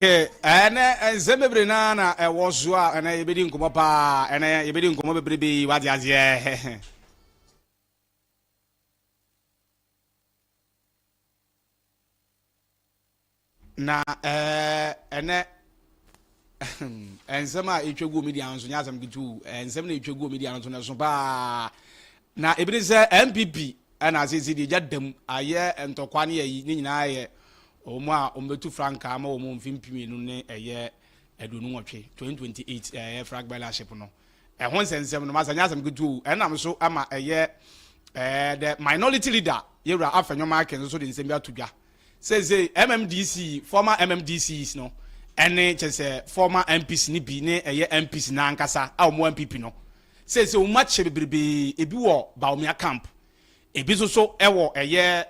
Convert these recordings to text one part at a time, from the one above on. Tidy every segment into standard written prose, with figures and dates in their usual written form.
Ɛnɛ nsɛm bebree naa na ɛwɔ so a ɛnɛ yɛbɛdi nkɔmmɔ paa. Ɛnɛ yɛbɛdi nkɔmmɔ bebrebe, wate aseɛ. Na ɛnɛ nsɛm a ɛtwa gu media no so nyɛ asɛm ketewa. Nsɛm na ɛtwa gu media no so no ɛso paa. Na ebi ne sɛ NPP ɛna asese deɛ gya dam ayɛ ntɔkwa ne ayi ne nyinaa yɛ wɔn a wɔbɛtu frankaa ama wɔn mfe 2028, 2028 ɛyɛ flag bearership no. Ɛho nsɛnsɛm no masa nyɛ asɛm ketewa. Ɛnam so ama ɛyɛ the minority leader, yɛwura Afenyo Markin, nso de nsɛm bi ato dwa. Seesei MMDC, former MMDCs no, ɛne kyɛ sɛ former MPs ne bi ne ɛyɛ MPs n'ankasa a wɔn NPP no, seesei wɔn akyɛ bebrebe. Ebi wɔ Bawumia camp, ebi nso so ɛwɔ ɛyɛ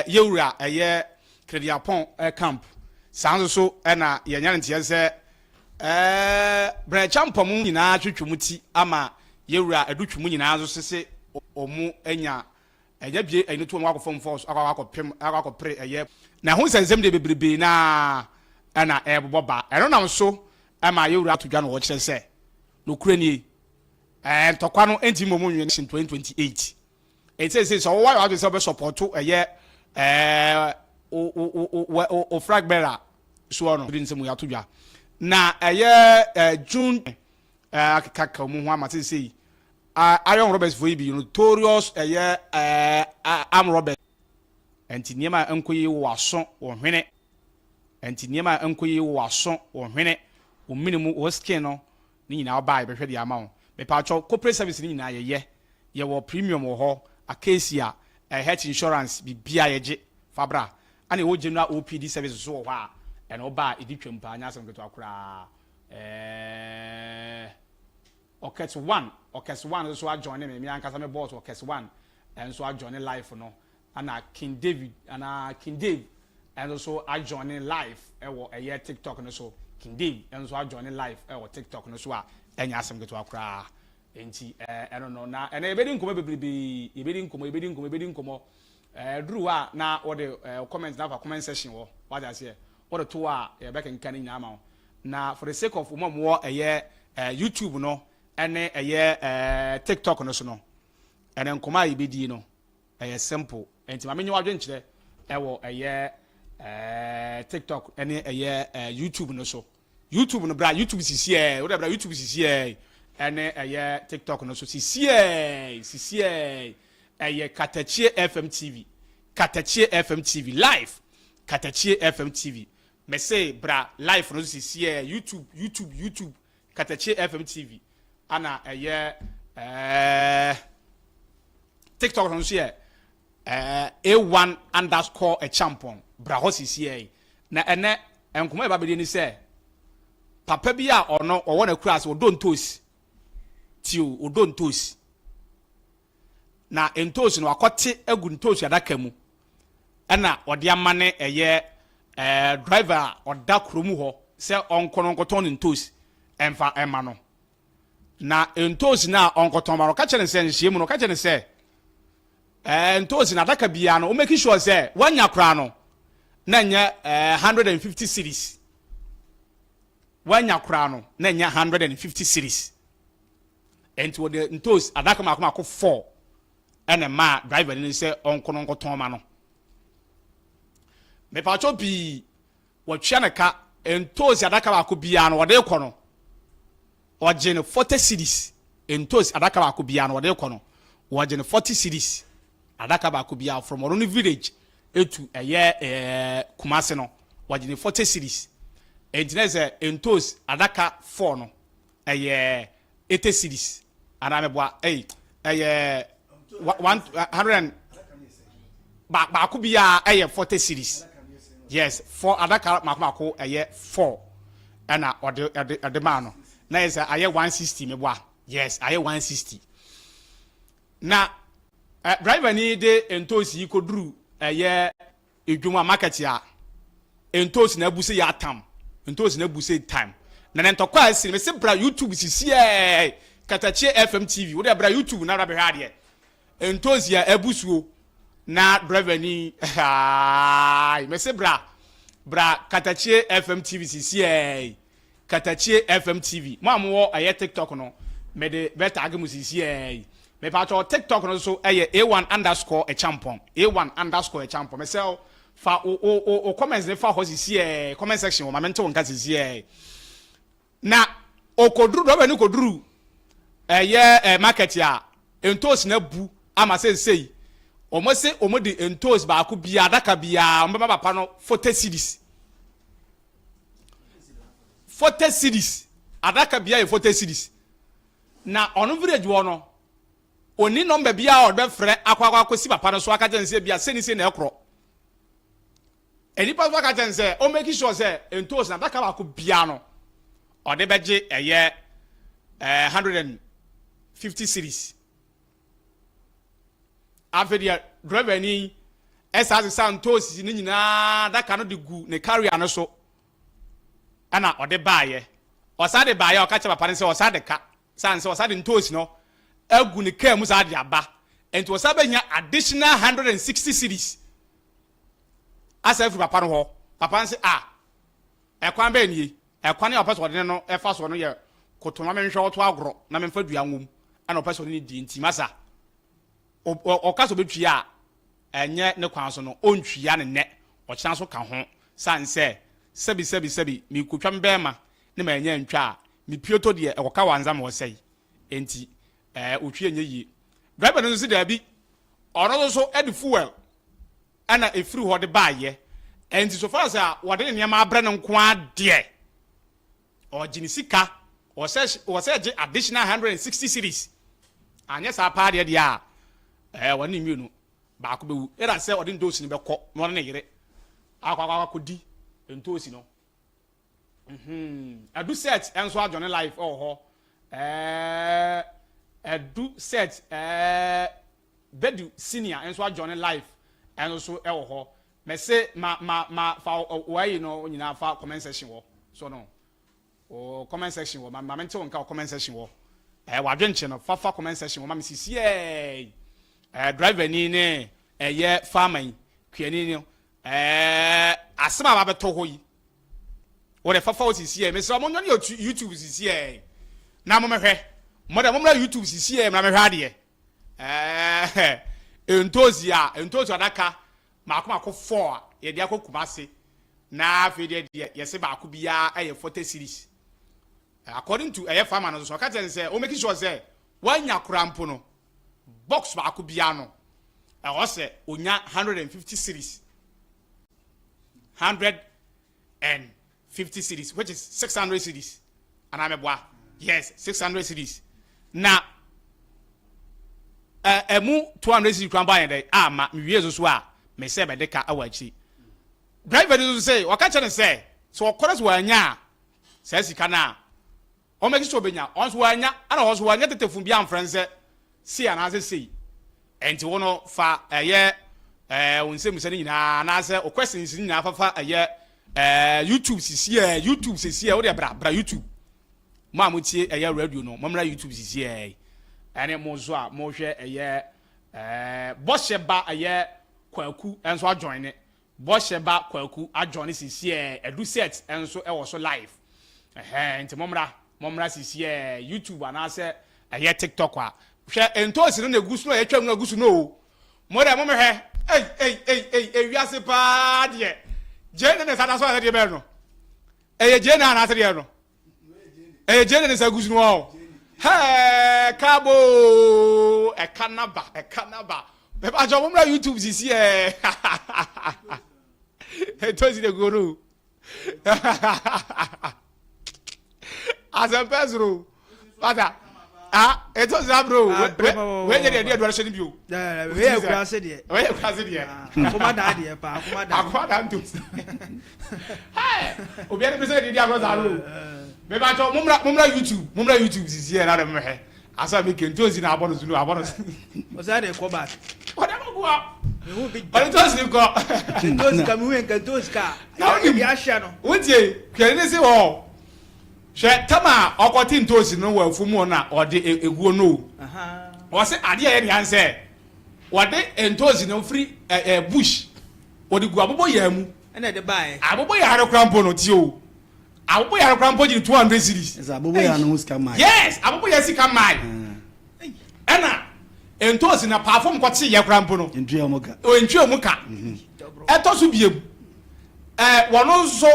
yɛwura ɛyɛ Kennedy Agyapong camp. Saa nso so ɛna yɛnya ne nteɛ sɛ brɛkyɛ mpɔmu nyinaa twitwi mu ti ama yɛwura Adutwum nyinaa nso sese wɔn anya ɛnyɛ bie ɛni to wɔn akɔ fam fɔs akɔ akɔpem akɔ akɔpere ɛyɛ. Na ɛho nsɛnsɛm deɛ bebrebe naa ɛna ɛbobɔ ba. Ɛno nam so ɛma yɛwura ato dwa no, wɔkyerɛ sɛ nokura nie, ntɔkwa no ntumi mo mu nwi 2028. Eti sɛ ɔwɔ ayɔ adi sɛ ɔbɛ support ɛyɛ ɛɛ o o o o flag bearer soɔ no de nsɛm yɛ ato dwa. Na ɛyɛ June akeka wɔn ho ama sɛ yi iron robbers fo yi bi, notorious ɛyɛ arm robbers. Nti nneɛma a nkɔ yi wɔ aso wɔ hwene, nti nneɛma a nkɔ yi wɔ aso wɔ hwene, wɔ mini mu, wɔ skin no ne nyinaa ɔbaa yɛbɛhwɛ de ama wo. Mepatwɔ, corporate service ne nyinaa yɛyɛ. Yɛwɔ premium wɔ hɔ, Acacia, health insurance, bibia yɛgye fabra. Ana ɛwɔ general OPD service so wɔ hɔ a ɛna ɔbaa ɛdi twam paa, nyɛ asɛm ketewa koraa. Ɔkɛs one, Ɔkɛs one nso ajoin me ankasa me boss Ɔkɛs one nso ajoin live no. Ana King David ana King Dave ɛnso so ajoin live ɛwɔ ɛyɛ TikTok no so. King Dave nso ajoin live ɛwɔ TikTok no so a ɛnyɛ asɛm ketewa koraa. Nti ɛno no na ɛnɛ yɛbɛdi nkɔmɔ bebrebe, yɛbɛdi nkɔmɔ, yɛbɛdi nkɔmɔ, yɛbɛdi nkɔmɔ. Duru hɔ a na wɔde comment na afa comment section wɔ, wate aseɛ, wɔde to a yɛbɛkenka ne nyinaa ma wo. Na for the sake of wɔn a wɔwɔ ɛyɛ YouTube no ɛne ɛyɛ TikTok no so no, ɛnɛ nkɔmɔ a yɛbɛdi no ɛyɛ simple. Nti maame nye wadwenkyerɛ ɛwɔ ɛyɛ TikTok ɛne ɛyɛ YouTube no so. YouTube no, bra YouTube sisi ɛ, o de bra YouTube sisi ɛ, ɛne ɛyɛ TikTok no so sisi ɛ, sisi ɛ. Ɛyɛ Katakyie FM TV, Katakyie FM TV live, Katakyie FM TV. Mɛsɛ bra live no so sisi ɛ, YouTube, YouTube, YouTube, Katakyie FM TV. Ana ɛyɛ TikTok no nso yɛ A1_Ɛkyampɔn. Bra hɔ sisi ɛ. Na ɛnɛ nkɔmɔ yɛ ba bɛdi ni sɛ papa bi a ɔno ɔwɔ n'akura ase, ɔdɔ ntoosi tio, ɔdɔ ntoosi. Na ntoosi no wakɔte agu ntoosi adaka mu ɛna ɔde ama ne ɛyɛ driver a ɔda kurom hɔ sɛ ɔnkɔ no nkɔtɔn ne ntoosi ɛmfa ɛma no. Na ntoosi no a ɔnkɔtɔn ma no, ɔka kyerɛ ne sɛ nhyia mu no, ɔka kyerɛ ne sɛ ntoosi no adaka biara no, ɔmake sure sɛ wanya koraa no na nyɛ 150 cedis. Wanya koraa no na nyɛ 150 cedis. Nti wɔde ntoosi adaka mako mako four ɛna maa driver no sɛ ɔnkɔ no nkɔtɔn ma no. Mepatwɔ pii, wɔtwea ne ka. Ntoosi adaka baako biara no, wɔde kɔ no, ɔgye no 40 cedis. Ntoosi adaka baako biara no, wɔde kɔ no, wɔgye no 40 cedis adaka baako biara. From ɔno no village etu ɛyɛ Kumase no, wɔgye no 40 cedis. Nti na sɛ ntoosi adaka four no ɛyɛ 80 cedis anaa mɛboa ɛyi ɛyɛ 100 and baako biara ɛyɛ 40 cedis. Yes, four adaka mako mako ɛyɛ four ɛna ɔde ɛde maa no na yɛ sɛ ayɛ 160, mɛboa. Yes, ayɛ 160. Na driver ni de ntoosi yi koduru ɛyɛ edwom a market a ntoosi na abu sɛ yɛ atam, ntoosi na abu sɛ time na ne ntɔkwa a esi no. Mesi bra YouTube sisi ɛɛ Katakyie FM TV, wode bra YouTube na bra bɛhwɛ adeɛ. Ntoosi a abu suo na driver ni aayi. Mesi bra. Bra Katakyie FM TV sisiɛɛ yi. Katakyie FM TV. Mo a mowɔ ɛyɛ TikTok no, mede bɛ tag mo sisiɛɛ yi. Mepakyɛw TikTok no nso ɛyɛ A1 underscore Ɛkyampɔn. A1 underscore Ɛkyampɔn. Mesrɛ wo, fa wo wo wo wo comments no fa hɔ sisiɛɛ, comment section hɔ, ma mente wo nka sisiɛɛ yi. Na okoduru dɔbɛ no koduru ɛyɛ ɛ market a ntoos no abu ama seesei wɔn se wɔn de ntoos baako biara adaka biara wɔn bɛma papa no 40 cedis 40 cedis adaka biara yɛ 40 cedis na ɔno village wɔ no oni nɔmba biara ɔde bɛfrɛ akɔ akɔ akɔsi papa no so aka kyɛn sɛ bia sɛni sɛ na ɛkorɔ. Nnipa nso aka kyerɛ no sɛ ɔ make sure sɛ ntoosi no adaka baako biara no ɔde bɛgye ɛyɛ eh, 150 cedis. Afei deɛ driver ni ɛsaa sesa ntoosi no nyinaa adaka no de gu ne carrier no so ɛna ɔde baayɛ. Ɔsaa de baayɛ ɔka kyerɛ papa no sɛ ɔsaa de ka sane sɛ ɔsaa de ntoosi no agu ne kaa mu saa de aba nti ɔsaa bɛnya additional 160 cedis. Asan afiri papa no hɔ. Papa no se, Ah, ɛkwan bɛn nie? Ɛkwan a ɔpɛ sɛ ɔde ne no fa soɔ no yɛ koto ma menhwɛ wo to agorɔ na memfa dua nwom ɛna ɔpɛ sɛ ɔne no die nti masa. Ɔka sɛ ɔbɛtua a, ɛnyɛ ne kwan so no, ɔntua no nnɛ, ɔkyena nso ka ho. Sane sɛ, sɛbi sɛbi sɛbi, merekɔtwa me bɛɛma ne mannya antwa a, me pioto deɛ ɛkɔka wɔ ansa ma ɔsɛe. Enti, ɛɛ, ɔtwi ɛnyɛ yie. Driver no nso se daabi, ɔno nso so de fuel ɛna ɛfiri hɔ de baayɛ. Ɛnti so far as a wɔde ne nneɛma abrɛ no nko ara deɛ, ɔgye ne sika, ɔsɛ ɔsɛ gye additional 160 cedis. Anyɛ saa paa deɛ deɛ a, ɛɛ wɔne ne mmienu baako bɛwu. Ɛda sɛ ɔde ntoosi no bɛkɔ na ɔne ne yere akɔ akɔ akɔdi ntoosi no. Adu set nso adwene life wɔ hɔ. Ɛɛ Adu set ɛɛ Bedu senior nso adwene life nso so wɔ hɔ. Mɛse ma ma ma fa wɔayi no nyinaa fa comment section wɔ so no. O comment section wɔ ma ma mente wo nka wɔ comment section wɔ. Ɛɛ wadwenkye no fa fa comment section wɔ ma me sisiɛ. Ɛɛ driver ni ne ɛyɛ farmer yi kuani no Ɛɛ asɛm a wabɛtɔ hɔ yi, wɔde fafa hɔ sisi ɛ. Mesrɛ mo nyɛ YouTube sisi ɛ. Na mo mɛhwɛ. Mo de mo mmra YouTube sisi ɛ, mmra mɛhwɛ adeɛ. Ɛɛ ntoosi a ntoosi adaka mako mako four a yɛde akɔ Kumasi. Na afei deɛ deɛ yɛse baako biara ɛyɛ 40 cedis. According to ɛyɛ farmer no nso ɔka kyerɛ no sɛ o make sure sɛ wanya koraa mpo no box baako biara no ɛwɔ sɛ onya 150 cedis 150 cedis which is 600 cedis anaa mɛboa yes 600 cedis na ɛmu 200 cedis kwan bɔ ayɛ dɛ ama mewie so so a mesɛ bɛde ka ɛwɔ akyiri driver no nso sɛ ɔka kyerɛ no sɛ sɛ ɔkɔ no sɛ wanya a saa sika no a Wɔn akyi sɛ ɔbɛnya, wɔn nso wɔannya, ɛna wɔn nso wɔannya tetefon biara amfrɛ no sɛ sei anaasɛ sei. Ɛnti wo no fa ɛyɛ ɛɛ wo nsɛmmisa no nyinaa anaasɛ wo questions no nyinaa fa fa ɛyɛ ɛɛ YouTube sisiɛ, YouTube sisiɛ, wo deɛ bra, bra YouTube. Mo a motie ɛyɛ radio no, mommra YouTube sisiɛ. Ɛne mo nso a mohwɛ ɛyɛ ɛɛ bɔhyɛ ba ɛyɛ Kwaku nso ajoine. Bɔhyɛ ba Kwaku adjoine sisiɛ Adu set nso wɔ so live ɛhɛɛ nti mommra mommra sisiɛ YouTube anaasɛ ɛyɛ TikTok a hwɛ ntoosi no na egu so no a yɛtwa mu no agu so no o mo dɛ mommɛhwɛ ei ei ei ei ewiase paa deɛ gyeene ne nsa da so anaasɛ deɛ bɛn no ɛyɛ gyeene anaasɛ deɛ no ɛyɛ gyeene ne nsa gu so no ɔ hɛɛ kabo ɛka naba ɛka naba bɛba mo mmra youtube sisi ɛ ɛtɔ si de gu no asɛmpɛ soro pata ah ɛtɔ si aburo wei nyɛ deɛ ɛde aduane hyɛ no bio wei yɛ kurase deɛ wei yɛ kurase deɛ akoma daa deɛ paa akoma daa akoma daa ntosi obiara ne pɛ sɛ yɛde di agorɔ saa no mebakyɛ mommra mommra youtube mommra youtube sisi yɛ na de mohwɛ asa mi ke ntosi na abɔ no so no abɔ no so ɔsɛ de kɔ back ɔde kɔ kɔ ɔde ntosi kɔ ntosi ka mi hu yɛ nka ntosi ka na wonim yɛ ahyɛ no wotie kɛne ne se hɔ hwɛ tam a ɔkɔte ntosi no wɔ afuom hɔ na ɔde eguo no o ɔse adeɛ a ɛyɛ nea sɛ wɔde ntosi no firi bush wɔde gu abobɔ yɛn mu. Ɛna ɛde baeɛ. Aboboyaa no koraa mpo no, tie o, aboboyaa no koraa mpo gye 200 cedis. Ɛsɛ aboboyaa no ho sika mae. Yes, aboboyaa sika mae. Ɛna ntoosi na paafo mu kɔte yɛ koraa mpo no. Ntua wɔn ka. Ntua wɔn ka. Ɛtɔ so biem, ɛɛ wɔn nso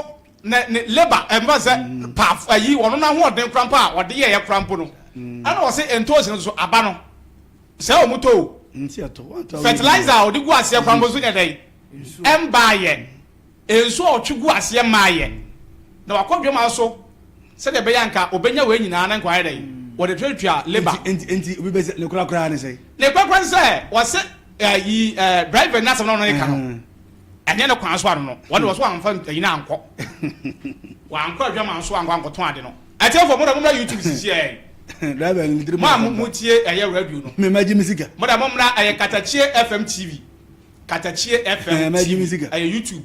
ne ne labour ɛmfa sɛ paafo ayi wɔn n'ahoɔden koraa mpo a wɔde yɛɛ koraa mpo no. Ɛna wɔse ntoosi no nso aba no sɛ wɔn tɔ o. Fertilizer a wɔde gu aseɛ koraa mpo nso nyɛ dɛn. Ɛmbaeɛ, nsuo a ɔtwe gu aseɛ mmaeɛ, na wakɔ dwama so sɛdeɛ ɛbɛyɛ a nka ɔbɛnya wei nyinaa na nka wayɛ dɛn? Wɔde tuatua labour. Nti, nti obi bɛsɛ ne korakora ne sɛn? Ne korakora ne sɛ wɔse ɛyi ɛɛ driver no asɛm na ɔno ne ka no, ɛnyɛ ne kwan so ano no, wɔn de wɔso wɔamfa ɛyi no ankɔ, wankɔ adwama so ankɔ ankɔtɔn ade no. Atiefo mo de mommra YouTube sisi ɛɛ. Driver no ne tiri mu Mo a mo tie ɛyɛ radio no. Me magye me sika. Mo de mommra ɛyɛ Katakyie FM TV. Katakyie FM TV ɛyɛ YouTube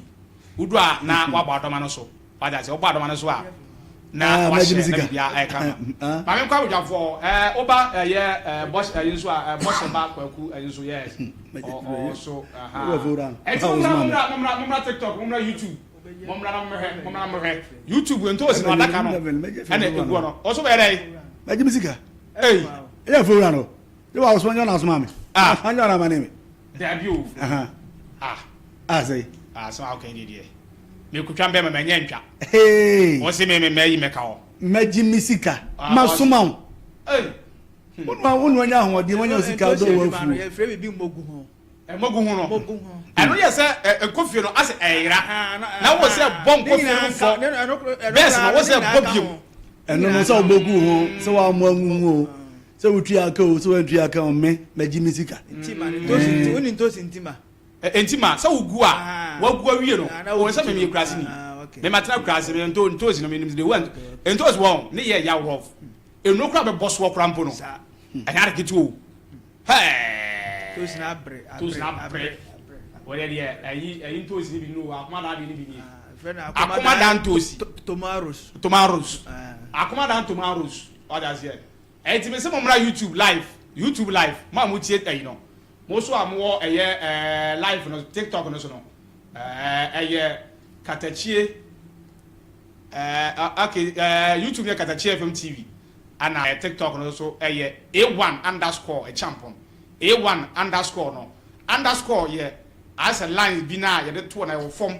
wodu a na wabɔ adɔma no so wate ase wobɔ adɔma no so a na wahyɛ na biribiara ɛyɛ kama maame nkɔ abodwafoɔ ɛɛ woba ɛyɛ ɛɛ bɔhyɛ ɛyi nso a ɛɛ bɔhyɛ ba kwaku ɛyi nso yes ɔ so ɛha ɛti mo mmra mo mmra mo mmra mo mmra TikTok mo mmra YouTube mo mmra na mo mmɛhwɛ mo mmra na mo mmɛhwɛ YouTube ntoosi no adaka no ɛna eguɔ no ɔso bɛyɛ dɛ. Mɛgye mi sika. Ɛyi. Ɛyɛ fowura no. Ne wa ɔsoma nyɛ ɔna asoma mi. Ah. Anyɛ ɔna ama ne mi. Dabi o. Aha. Ah. Ah sɛyi. Ah sɛ wa kɛn deɛ. Me kutwa mbɛ ma mɛ nyɛ ntwa. Hey. Wɔn se me me mɛ yi mɛ ka hɔ. Mɛ gye mi sika. Ah, Ma soma wo. Hey. Wo nua wo nua nya ahoɔden wɔnya sika dɔ wɔ afuo. Yɛ fɛ bibi mogu ho. Mogu ho no. Mogu ho. Ɛno yɛ sɛ nkofie no asɛ ɛyera. Na wɔ sɛ bɔ nkofie no fɔ. Bɛs no wɔ sɛ bɔ biem. Ɛno no sɛ wobɛgu ho sɛ wɔamoa ngu ho o. Sɛ wotua aka o, sɛ woantua aka o, me, mɛgye me sika. Ntima no, ntoosi nti, wonni ntoosi ntima? Ntima, sɛ wogu a, wagu awie no, o sɛ me meyɛ kurase ni, me matena kurase, me nto, ntoosi no, menim de wa, ntoosi wɔn, ne yɛ ya rough, nnuro koraa bɛbɔ soɔ koraa mpo no, ɛnyɛ ade ketewa o, hɛɛ, Ntoosi no abere, ntoosi no abere, wɔdeɛ deɛ, ɛyi, ɛyi ntoosi no bi no, akoma daa deɛ no bi nie, akoma daa ntoosi, Tomatoes, tomatoes, akoma daa tomatoes, wate aseɛ. Ɛnti mese mo mmra YouTube live, YouTube live, mo a mo tie ɛyi no, mo nso a mo wɔ ɛyɛ ɛɛ live no TikTok no so no, ɛɛ ɛyɛ Katakyie ɛɛ okay ɛɛ YouTube yɛ Katakyie FM TV, ɛna ɛɛ TikTok no nso ɛyɛ A1 underscore Ɛkyampɔn, A1 underscore no, underscore yɛ ayɛ sɛ lines bi na yɛde to na ɛwɔ fam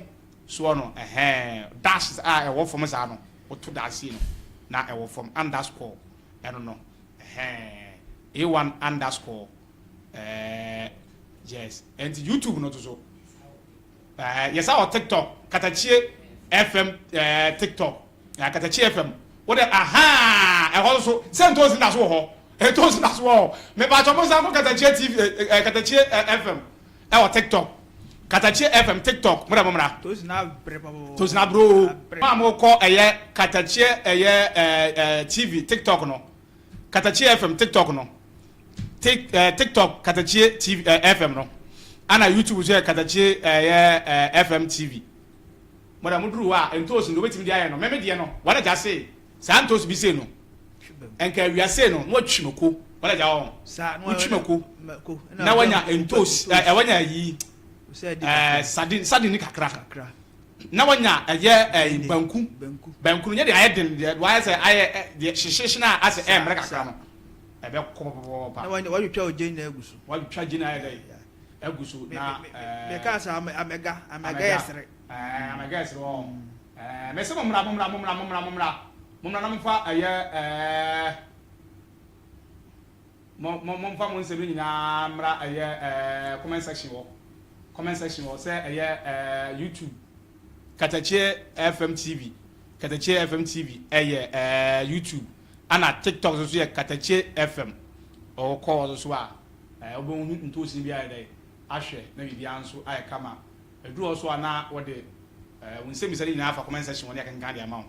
soɔ no, ɛhɛn dash a ɛwɔ fam saa no. Woto daase no na ɛwɔ fam underscore ɛno no ɛhɛn A1 underscore ɛɛ yes ɛnti YouTube no to so ɛɛ yɛsa wɔ TikTok Katakyie FM ɛɛ TikTok ɛɛ Katakyie FM wode ahaa ɛhɔ nso sɛ ntoosi na so wɔ hɔ ntoosi na so wɔ hɔ mepatwa mo nsa nkɔ Katakyie TV ɛɛ Katakyie FM Ɛwɔ tiktok katakyie fm tiktok mo dɛ mo mmra. Tosi na abrɛ papa. Tosi na abrɛ oo. Mo a mo kɔ ɛyɛ katakyie ɛyɛ ɛɛ TV tiktok no katakyie fm tiktok no tik ɛɛ tiktok katakyie TV ɛɛ fm no ɛna youtube nso yɛ katakyie ɛyɛ ɛɛ fm tv mo dɛ mo duru hɔ a ntoosi no obetumi de ayɛ no mɛmɛ deɛ no wɔn agya se saa ntoosi bi sei no. Nka awia sei no na watwi mako wala gya wɔn wotwi mako na wanya ntos ɛ wanya ayi ɛ sardine sardine kakra na wanya ɛyɛ ɛ banku banku no nyɛ de ayɛ den deɛ wayɛ sɛ ayɛ deɛ hyehyehye na asɛ ɛ mmerɛ kakra no ɛbɛ kɔ pɔpɔpɔpɔ na wanya watwitwa ogye na agu so watwitwa gye na ayɛ dɛ agu so na ɛɛ mɛka sɛ amɛga amɛga yɛ sere ɛɛ amɛga yɛ sere wɔn ɛɛ mɛsɛ mo mmra mo mmra mo mmra mo mmra mo mmra. Mommra na momfa ɛyɛ ɛɛ mo mo momfa mo nsɛm no nyinaa mmra ɛyɛ ɛɛ comment section hɔ comment section hɔ sɛ ɛyɛ ɛɛ YouTube Katakyie FM TV Katakyie FM TV ɛyɛ ɛɛ YouTube ɛna TikTok nso so yɛ Katakyie FM ɔkɔ hɔ nso so a ɛɛ wobɛhu ntoosi bi ayɛ dɛ ahwɛ na biribiara nso ayɛ kama. Ɛduru hɔ so a na wɔde wo nsɛmmisa no nyinaa afa comment section hɔ ne akenkan de ama wo.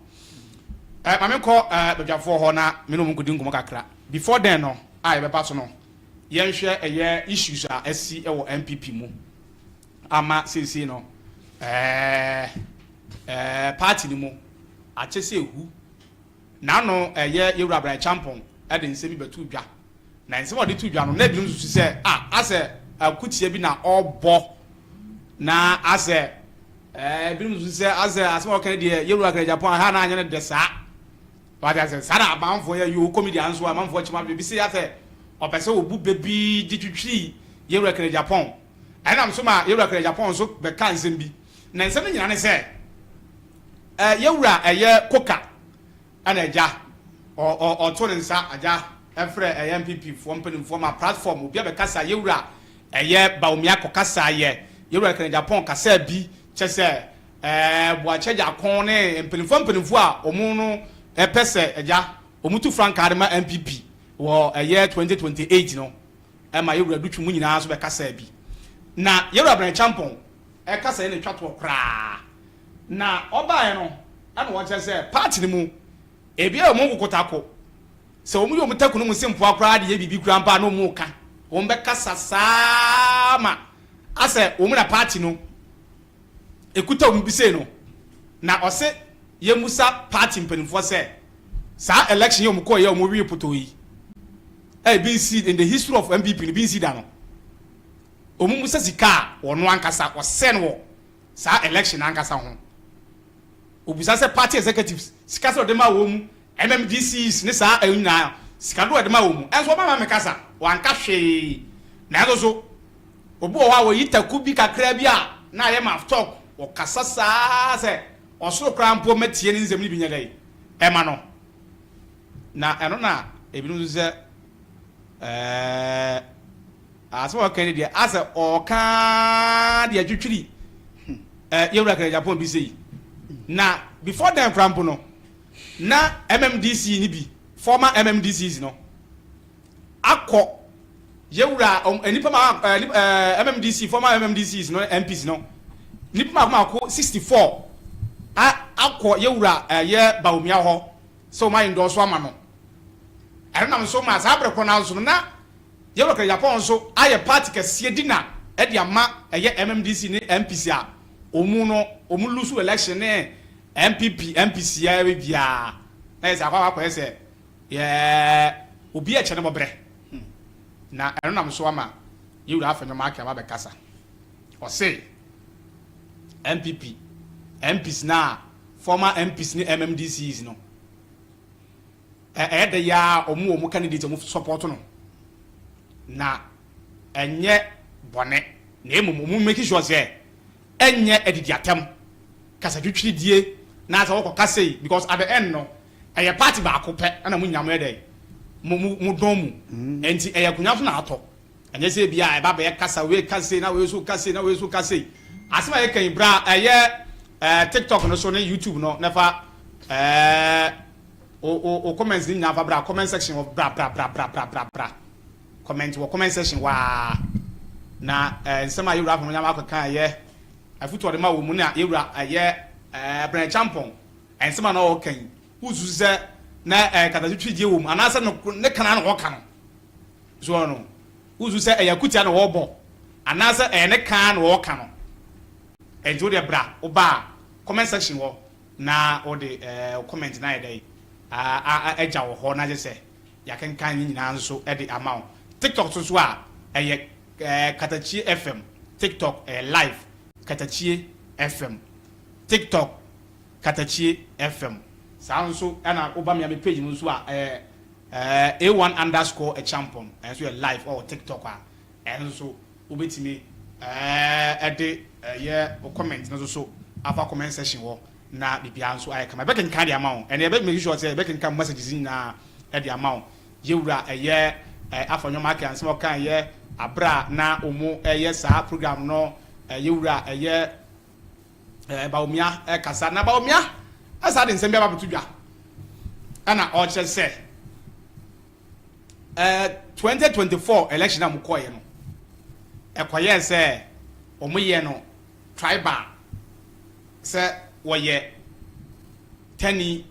Eh, ma menkɔ eh, badwafoɔ hɔ na me ne wɔn nkɔdi nkɔmmɔ kakra. Before then no, a yɛbɛba so no, yɛnhwɛ ɛyɛ issues a asi wɔ NPP mu ama seesei no eh, eh, party no mu akyɛ sɛ ehu. N'ano ɛyɛ Yɛwura Brian Acheampong de nsɛm bi bɛtoo dwa. Na nsɛm a ɔde too dwa no, na ebinom susu sɛ, ah, asɛ akutia bi na ɔrebɔ, na asɛ Ɛɛ ebinom nso sɛ asɛ asɛm a ɔka no deɛ yɛwura kra Japan ha na anyɛ no dɛ saa. Wate asɛ saa na amanfoɔ yɛ yoo comedy nso amanfoɔ kyem adwene bi se asɛ ɔpɛ sɛ ɔbu bɛ bi de twitwiri yɛwura kra Japan. Ɛnam so ma yɛwura kra Japan nso bɛka nsɛm bi. Na nsɛm no nyinaa ne sɛ ɛɛ yɛwura ɛyɛ koka Ɛna agya ɔ ɔ ɔto ne nsa agya ɛfrɛ ɛyɛ NPP foɔ mpaninfoɔ ma platform obi abɛkasa yɛwura ɛyɛ Bawumia kɔkasa yɛ yɛwura Kennedy Agyapong kasaa bi kyɛsɛ ɛɛ Boakye Agyarko ne mpaninfoɔ mpaninfoɔ a ɔmo no ɛpɛ sɛ agya ɔmo tu frankaa de ma NPP wɔ ɛyɛ 2028 no ɛma yɛwura Dutwi mu nyinaa nso bɛkasaa bi na yɛwura Bryan Acheampong ɛkasa yɛ na ɛtwa toɔ koraa. Na ɔbaeɛ no na wɔkyerɛ sɛ party no mu ebi a wɔn nkokotako sɛ wɔn yi wɔn taku no mu se mpoa koraa de yɛ biribi koraa mpo a na wɔn reka wɔn bɛkasa saa ma asɛ wɔn na party no ekuta wɔn bi sei no na ɔse yɛmmusa party mpanimfoɔ sɛ saa election yi wɔn kɔɔ yɛ wɔn wie potoo yi a ebi nsi in the history of NPP no bi nsi da no wɔn mmusa sika a wɔn ankasa wɔsɛn wɔ saa election ankasa ho. Obisa sɛ party executives sika sɛ ɔde ma wɔn mu, MMDCs ne saa ɛyi nyinaa sika dodoɔ ɔde ma wɔn mu. Ɛnso ɔba ma me kasa, wanka hwee. Nanso so obi wɔ hɔ a wɔyi taku bi kakra bi a na ayɛ mouth talk, ɔkasa saa sɛ ɔsoro koraa mpo mɛtie ne nsɛm no bi nyɛ dɛn ɛma no. Na ɛno na ebinom nso sɛ ɛɛ. Asɛm a ɔka yi deɛ asɛ ɔɔka ara de atwitwiri eh, yɛwura kra Japan bi sei. Na before then koraa mpo no, na MMDC no bi, former MMDCs no, akɔ yɛwura um, nnipa ma eh, eh, MMDC, former MMDCs no, MPs no, nnipa mako mako 64 a, akɔ yɛwura ɛyɛ eh, Bawumia hɔ sɛ wɔn ayɛ ndɔɔso ama no. Ɛno nam so ma saa berɛ korɔ no ara nso no na Yɛwɔ Japan nso ayɛ party kɛseɛ di na ɛde ama ɛyɛ MMDC ne MPC a ɔmu no ɔmu lusu election ne NPP MPC a biaa na yɛ sɛ akɔ akɔyɛ sɛ yɛ obi ɛkyɛ ne bɔbrɛ na ɛno nam so ama yɛwura Afenyo Markin aba bɛkasa ɔse NPP MPs na former MPs ne MMDCs no Ɛyɛ dɛ yi ara a wɔn wɔn candidate a wɔn support no na ɛnyɛ bɔne na mmom wɔn make sure sɛ ɛnyɛ adidi atɛm, kasatwitwiridie na sɛ wɔkɔ ka sei because at the end no ɛyɛ party baako pɛ ɛna mo nyinaa mo yɛ dɛ mo mo mo dɔn mu nti ɛyɛ akonnwa so na atɔ. Ɛnyɛ sɛ ebia ɛba bɛyɛ kasa wei ka sei na wei nso ka sei na wei nso ka sei. Asɛm a yɛka yi bra ɛyɛ ɛɛ TikTok no so ne YouTube no na fa ɛɛ o o o comments ne nyinaa fa bra comment section wɔ bra bra bra bra bra bra bra comment wɔ comment section waa na ɛɛ nsɛm a yɛwura afɔm nyama akɔka ɛyɛ afutu ɔde ma wɔ mu na yɛwura ɛyɛ ɛɛ Brɛn Champɔn nsɛm a na ɔka yi wosusu sɛ na ɛɛ katatwitwi gye wɔ mu anaasɛ no ne kana na ɔka no. Soɔ no, wosu sɛ ɛyɛ akutia na wɔrebɔ anaasɛ ɛyɛ ne ka na wɔreka no. Ɛnti wodeɛ bra, woba a comment section hɔ na wode eh, wo comment no ayɛ dɛn agya wɔ hɔ na kyerɛ sɛ yɛakenkan ne nyinaa nso de ama wo. TikTok so so a ɛyɛ eh, Katakyie FM, TikTok ɛyɛ live, Katakyie FM, TikTok Katakyie FM. Saa nso ɛna woba me a me page no nso a ɛyɛ Ɛɛ A one underscore Acheampong ɛno nso yɛ live ɔwɔ tiktok a ɛno nso wobɛtumi ɛɛ ɛde ɛyɛ wo comment no nso so afa comment section hɔ na biribiara nso ayɛ kama yɛbɛkenkan de ama wo ɛnna yɛbɛ make sure sɛ yɛbɛkenkan messages nyinaa ɛde ama wo yɛwura ɛyɛ ɛɛ afa nneɛma aka nsɛm ɔka ɛyɛ abira na wɔn ɛyɛ saa program no ɛyɛwura ɛyɛ ɛɛ Bawumia ɛkasa na Bawumia ɛsa de nsɛm bi aba abɛto dwa ɛna ɔkyerɛ sɛ ɛɛ 2024 election a wɔkɔɔyɛ no ɛkɔyɛɛ sɛ wɔyɛ no tribal sɛ wɔyɛ tani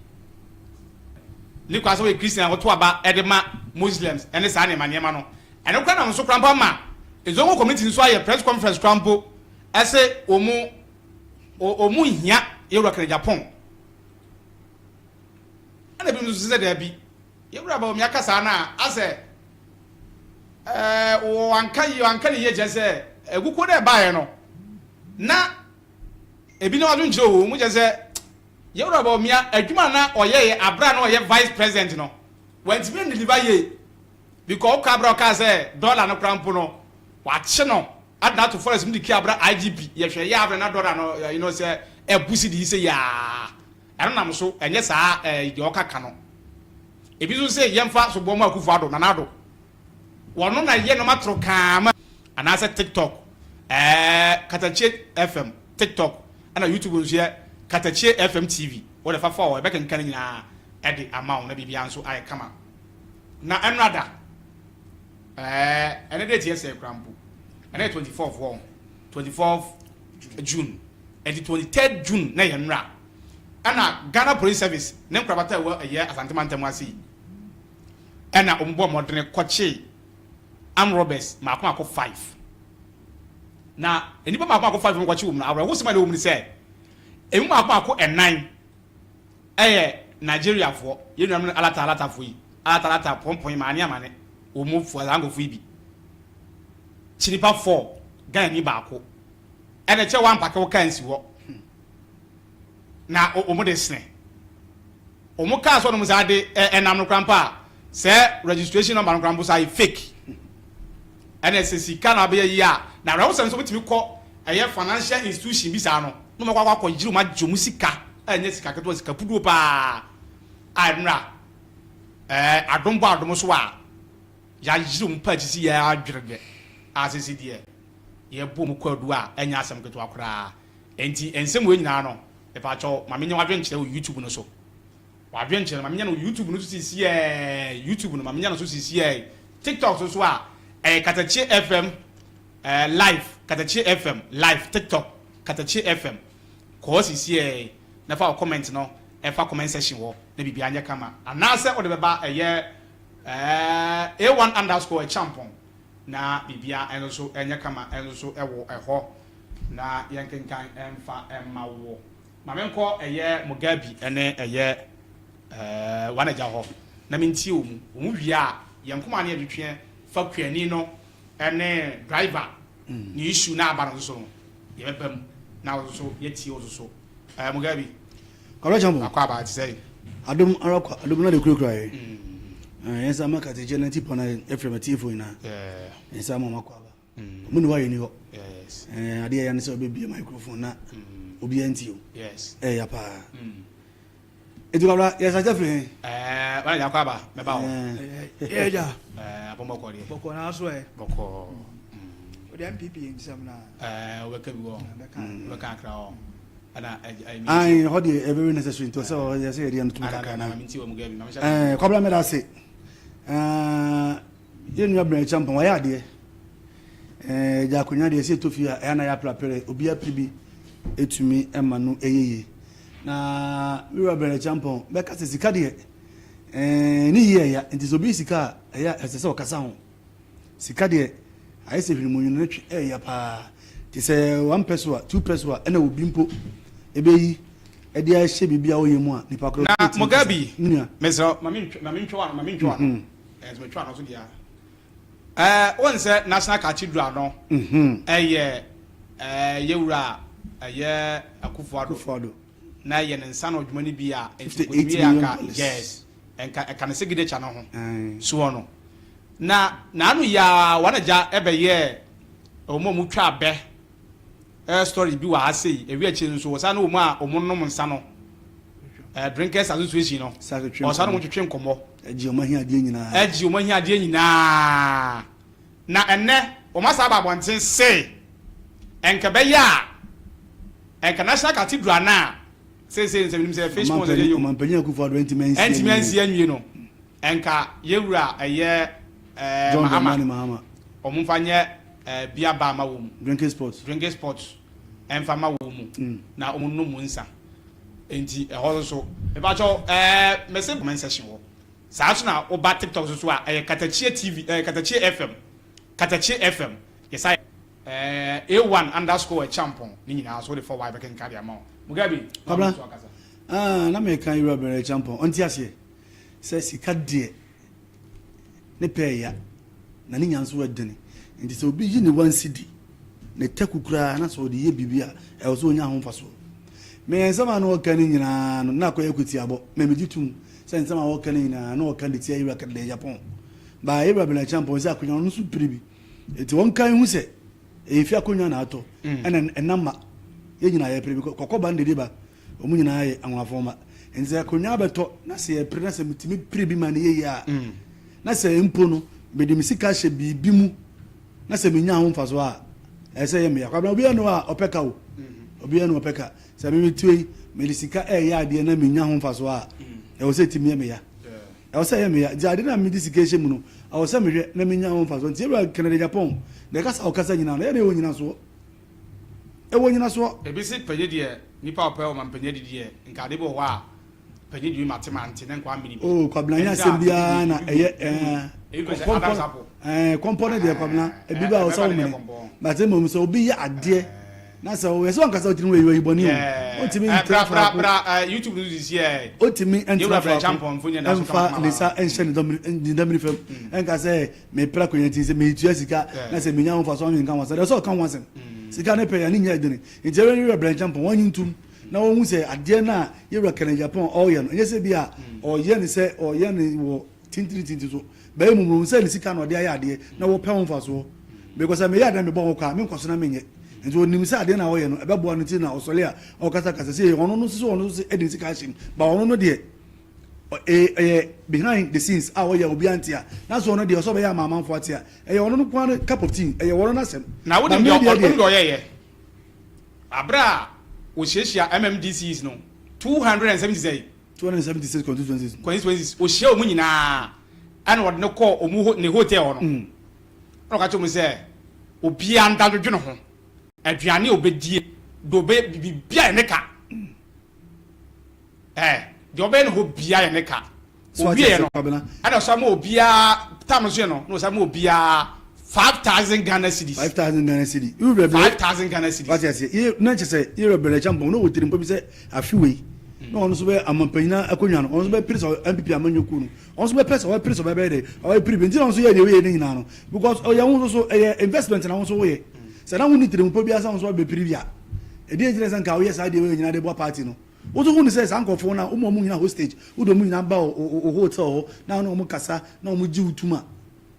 ne kwa sɛ wɔyɛ Christian a wɔto aba ɛde ma Muslims ɛne saa nneɛma nneɛma no ɛno kora nam so kora mpo ama Zongo community nso ayɛ press conference kora mpo Ɛse wɔn wɔn nhia yɛwura Kanagyapɔn. Ɛna ebinom nso sɛ daabi. Yɛwura Bawumia ka saa no a asɛ ɛɛ wɔanka yie wɔanka ne yie kyerɛ sɛ agukuo no ɛbaeɛ no na. Ebinom adwenkyerɛ o, wɔn kyerɛ sɛ Yɛwura Bawumia adwuma a na ɔyɛeɛ aberɛ a na ɔyɛ vice president no, wantumi andeliver yie because wokɔ aberɛ a ɔkaa sɛ dollar no koraa mpo no, wakye no ade no ato forest mu de kia aberɛ IGP yɛhwɛ yɛ aberɛ na dollar no you know sɛ ɛbu cedi yi sɛ yaa ɛno nam so ɛnyɛ saa ɛɛ deɛ ɔka ka no. Ebi nso sɛ yɛmfa soboɔ mu Akufo Addo, Nana Addo Wɔno na yɛ nɔma toro kaa ma. Anaasɛ TikTok ɛɛ Katakyie FM TikTok ɛna YouTube nso yɛ Katakyie FM TV wo de fa fa hɔ yɛbɛkenkan ne nyinaa ɛde ama wo na biribiara nso ayɛ kama na ɛnora da ɛɛ ɛnɛ date yɛ sɛɛ koraa mpo ɛnɛ yɛ 24th wɔ 24th June ɛnti 23rd June na yɛ nnora ɛna Ghana Police Service ne nkorabata ɛwɔ ɛyɛ Asante mantam ase yi ɛna wɔn bɔɔ mmɔdene kɔkyee armed robbers mako mako five. Na nnipa mako mako five wɔn kɔkye wɔn no, awerɛhosɛm a ɛwɔ mu ne sɛ emu mako mako ɛnan ɛyɛ Nigeriafoɔ, yɛn nuanom no alata alatafoɔ yi, alata alata pɔnpɔn maane amane, wɔn mu foɔ saa nkurɔfoɔ yi bi. Kyi nipa four, Ghanani baako. Ɛna kyɛ wɔn ampake wo kaa nsi hɔ. Na wɔn de sene. Ɔmo kaa sɛ ɔnom saa de ɛnam no koraa mpo a sɛ registration number no koraa mpo saa yɛ fake. Ɛna sɛ sika na abɛyɛ yie a na awerɛhosɛm sɛ wobɛtumi kɔ ɛyɛ financial institution bi saa no na ɔmo akɔ akɔ yere ɔmo agye ɔmo sika a ɛnyɛ sika ketewa sika puduo paa a ɛnora ɛɛ adom bɔ adom so a yɛayere ɔmo paa sisi yɛ adwere dɛ a sisi deɛ yɛbɔ ɔmo kwaadu a ɛnyɛ asɛm ketewa koraa. Enti nsɛm wei nyinaa no Mepakyɛw ma menyɛ w'adwenkyerɛ wɔ YouTube no so. W'adwenkyerɛ no ma menyɛ no wɔ YouTube no so sisiɛɛ. YouTube no ma menyɛ no so sisiɛɛ. TikTok so so a, ɛyɛ Katakyie FM eh, live. Katakyie FM live. TikTok, Katakyie FM. Kɔ hɔ sisiɛɛ na fa wo comment no ɛfa comment section hɔ na biribiara nyɛ kama. Anaasɛ wode bɛba ɛyɛ eh, A1 underscore Akyampong na biribiara nso so nyɛ kama nso so wɔ ɛhɔ. Na yɛnkenkan mfa mma wo. Ma menkɔ ɛyɛ Mugabe ne ɛyɛ ɛɛ Wanagya hɔ na mentie wɔn. Wɔn wie a, yɛn nkɔmmɔ a na yɛtwetweɛ fa kuani no ne driver ne issue no a aba no nso so no, yɛbɛba mu na wo nso so yɛatie wo nso so. Ɛɛ Mugabe. Kwabena Kyambo. Akɔ aba te sɛ. Adom ara kwa, adom na de kurakura yɛn. Yɛn nsa ama kategye na ti pɔn na yɛfrɛ ma tiefo nyinaa. Yɛn nsa ama wɔn akɔ aba. Ɔmo ni hɔ a yɛni hɔ. Ɛɛ adeɛ ɛya ne sɛ ɔbɛbie microphone na obiara nti o. Ɛya paa. Eti kwabra yɛ sase firi he? Ɛɛ wala yakɔ aba mɛba hɔ. Ɛɛ ja. Ɛɛ abɔmɔkɔ deɛ. Bɔkɔ na aso ɛ. Bɔkɔ. O de NPP nsɛm na. Ɛɛ ɔbɛka bi wɔ. Ɔbɛka akra hɔ. Ɛna ɛɛ. Ayi hɔ deɛ ɛyɛ very necessary nti ɔsɛ ɔyɛ sɛ yɛde yɛn to mu kakra na. Ɛɛ kwabra mɛda ase. Ɛɛ. Yɛn nua Bryan Acheampong wayɛ adeɛ. Ɛɛ gya akonnwa deɛ sɛ ɛtɔ fie a ɛyɛ na yɛaprapere obi apere bi ɛtumi ɛma no ɛyɛ yie. Na me wura Bryan Acheampong bɛka sɛ sika deɛ ɛɛ ne yie ɛya nti sɛ obi sika a ɛyɛ ɛsɛ sɛ ɔkasa ho. Sika deɛ ayɛ sɛ hwene mu nwene no twe ɛya paa. Te sɛ one pesewa two pesewa ɛna obi mpo ɛbɛyi ɛde ahyɛ biribi a ɔyɛ mu a nipa korɔ Na ɛtumi kasa. Mugabe, Nua. mesrɛ wo ma mentwa w'ano ma mentwa w'ano. Ɛɛ metwa no so deɛ a. Ɛɛ wɔn sɛ National Cathedral no ɛyɛ ɛɛ yɛwura ɛyɛ Akufo-Addo. Akufo-Addo. Na ɛyɛ ne nsa na ɔdwuma no bi a nti 58 kotumi yɛ million anka dollars. yes nka ɛka ne signature no ho Aye. soɔ no. Na n'ano yi ara wɔn agya ɛbɛyɛɛ wɔn a wɔtwa abɛ ɛɛ story bi wɔ ha sei ewi akyire nso wɔsan ne wɔn a wɔn nom nsa no ɛɛ drinkers association no Saa twetwe ɔsan ne nkɔmmɔ. wɔn twetwe nkɔmmɔ. Ɛgye wɔn ahiadeɛ nyinaa. Ɛgye wɔn ahiadeɛ nyinaa. Na ɛnnɛ, wɔn asan aba abɔnten se, Ɛnka ɛbɛyɛ a, ɛnka National Cathedral no a seesei no sɛ menim sɛ fish pond ɛyɛ o, Ɔmanpanyin Akufo-Addo antumi ansi antumi ansi anwie no, ɛnka yɛn wura ɛyɛ ɛɛ John Mahama, Dramani Mahama. wɔn mfa nyɛ ɛɛ beer bar ma wɔn mu. Drinking spot. Drinking spot ɛmfa ma wɔn mu na wɔn nom mu nsa. Enti ɛhɔ nso, mepakyɛw ɛɛ mese comment section hɔ. Saa nso na woba TikTok nso so a, ɛyɛ Katakyie TV, ɛɛ Katakyie FM, Katakyie FM. Yɛsa yɛ ɛɛ A1 underscore Akyampong ne nyinaa nso wode fa hɔ a yɛbɛkenka de ama wo. Mugabe, na Kwabena, wo nso akasa. ah, na meka Ewura Bernard Akyampong, ɔnte aseɛ sɛ sika deɛ ne pɛ ɛya na ne nya nso ɛdene. Nti sɛ obi yi ne one cedi, ne taku koraa na sɛ ɔde yɛ biribi a, ɛwɔ sɛ ɔnya ho mfasoɔ. Me nsɛm a na ɔka no nyinaa no, na akɔyɛ kwatiabɔ. Me megye tom sɛ nsɛm a ɔka no nyinaa na ɔka de tia Yewura Kennedy Agyapong. But Yewura Bernard Acheampong sɛ akonnwa no nso pere bi. Enti wɔnka nhu sɛ ɛyɛ fie akonnwa na atɔ ɛna ɛnam ma yɛn nyinaa yɛpere bi. Kɔkɔ ba ne dede ba, wɔn nyinaa yɛ anwonafoɔ mma. Enti sɛ akonnwa abɛtɔ na sɛ yɛpere na sɛ metumi pere bi ma no yɛ yie a, na sɛ mpo no mede me sika hyɛ biribi mu na sɛ menya ho mfasoɔ a, ɛsɛ sɛ ɛyɛ me ya. Kwabena, obiara nni hɔ a ɔpɛ ka o. Obiara nni hɔ a ɔpɛ ka. Sɛ me mete hɔ yi, mede sika reyɛ adeɛ na menya ho mfasoɔ a, ɛwɔ sɛ ɛtumi yɛ me ya. Ɛwɔ sɛ ɛyɛ me ya. Nti ade no a mede sika hyɛ mu no, ɛwɔ sɛ mehwɛ na menya ho mfasoɔ. Nti Ewura Kennedy Agyapong, deɛ kasa a ɔkasa nyinaa no, ɛyɛ dɛ ɛwɔ nyinasoɔ. Ɛwɔ nyinasoɔ. Ebi se panyin deɛ, nipa a ɔpɛ ɔmampanyin adi deɛ, nka ade bi wɔ hɔ a, Panyin dumi mate mante ne nkwa mene bi. Oh Kwabena nyɛ asɛm biara na ɛyɛ ɛɛ kɔmpɔ ɛɛ kɔmpɔ ne deɛ Kwabena ebi ba ɔsɛ ɔmene but mmom sɛ obi yɛ adeɛ na sɛ ɔyɛ sɛ wankasa ɔtiri mu ɛyɛ bɔne o ɔntumi ntra faako ɔntumi ntra faako ɛnfa ne nsa ɛnhyɛ ne damiri fam ɛnka sɛ mepra akonnwa ti sɛ metua sika na sɛ menya ho mfaso anwenka ho asɛm deɛ sɛ ɔka ho asɛm sika ne pɛ yɛ ne nyɛ adwene nti ɛwɛ ne werɛ brɛnkyɛmpɔn wɔnyi ntum na wɔhu sɛ adeɛ no a Yɛwura Kenneth Agyapong ɔreyɛ no, ɛnyɛ sɛ bi a ɔreyɛ no sɛ ɔreyɛ no wɔ tintintinti so, bɛyɛ mmom no, wɔhu sɛ ne sika na ɔde ayɛ adeɛ na wɔpɛ ho mfasoɔ. Because sɛ meyɛ adeɛ na mebɔ ho ka a, menkɔ so na menyɛ. Nti ɔnim sɛ adeɛ no a ɔreyɛ no, ɛbɛboa no nti na ɔsɔre a ɔrekasakasa. Sei, ɔno no nso sɛ ɔno nso de ne sika ahyɛ mu, but ɔno no deɛ, ɛyɛ behind the scenes a ɔyɛ a obiara nte a, na sɛ ɔno deɛ ɔsɛ ɔbɛyɛ ama amanfoɔ ate a, ɛyɛ ɔno no nko ara cup of tea, ɛyɛ ɔno n'asɛm. Na But wonim me deɛ deɛ deɛ. ɔnim deɛ ɔyɛeɛ? Bere a wohyiahyia MMDCs no, 270 sɛn? 276 constituencies no. Constituencies, ohyia wɔn nyinaa ɛna ɔde no kɔɔ wɔn ho ne hotel hɔ no. Ɛna ɔka kyerɛ wɔn sɛ obiara nda dwodwo ne ho, aduane a obedie, deɛ ɔbɛyɛ biribiara yɛ ne ka. Ɛɛ, deɛ ɔbɛyɛ ne hɔ biara yɛ ne ka. Owieɛ no, ɛna ɔsan ma obiara, tam nso yɛ no, na ɔsan ma obiara 5,000 Ghana cedis. 5,000 Ghana cedi. 5,000 Ghana cedis. Wate aseɛ. Yɛ na kyɛ sɛ yɛrɛ bɛrɛ kyampɔn na ɔwɔ tirimpa bi sɛ afe wei na ɔno nso bɛ amampanyin akonnwa no ɔno nso bɛ pere sɛ NPP amanyɔkuo no ɔno nso bɛpɛ sɛ ɔbɛpere sɛ ɔbɛbɛyɛ dɛ ɔbɛpere bi nti na ɔno nso yɛ deɛ ɔyɛ ne nyinaa no because ɔyɛ ho nso so ɛyɛ investment na ho nso woyɛ sɛ na ho ni tirimpa bi asa ho nso ɔbɛpere bi a ɛdeɛ nti na sɛ nka woyɛ saa deɛ wɔyɛ nyinaa de boa party no. Wo nso hu no sɛ saa nkurɔfoɔ no a woma wɔn nyinaa hostage, wode wɔn nyinaa ba wo hotel hɔ na wo ne wɔn kasa na wɔn gye wo tum a,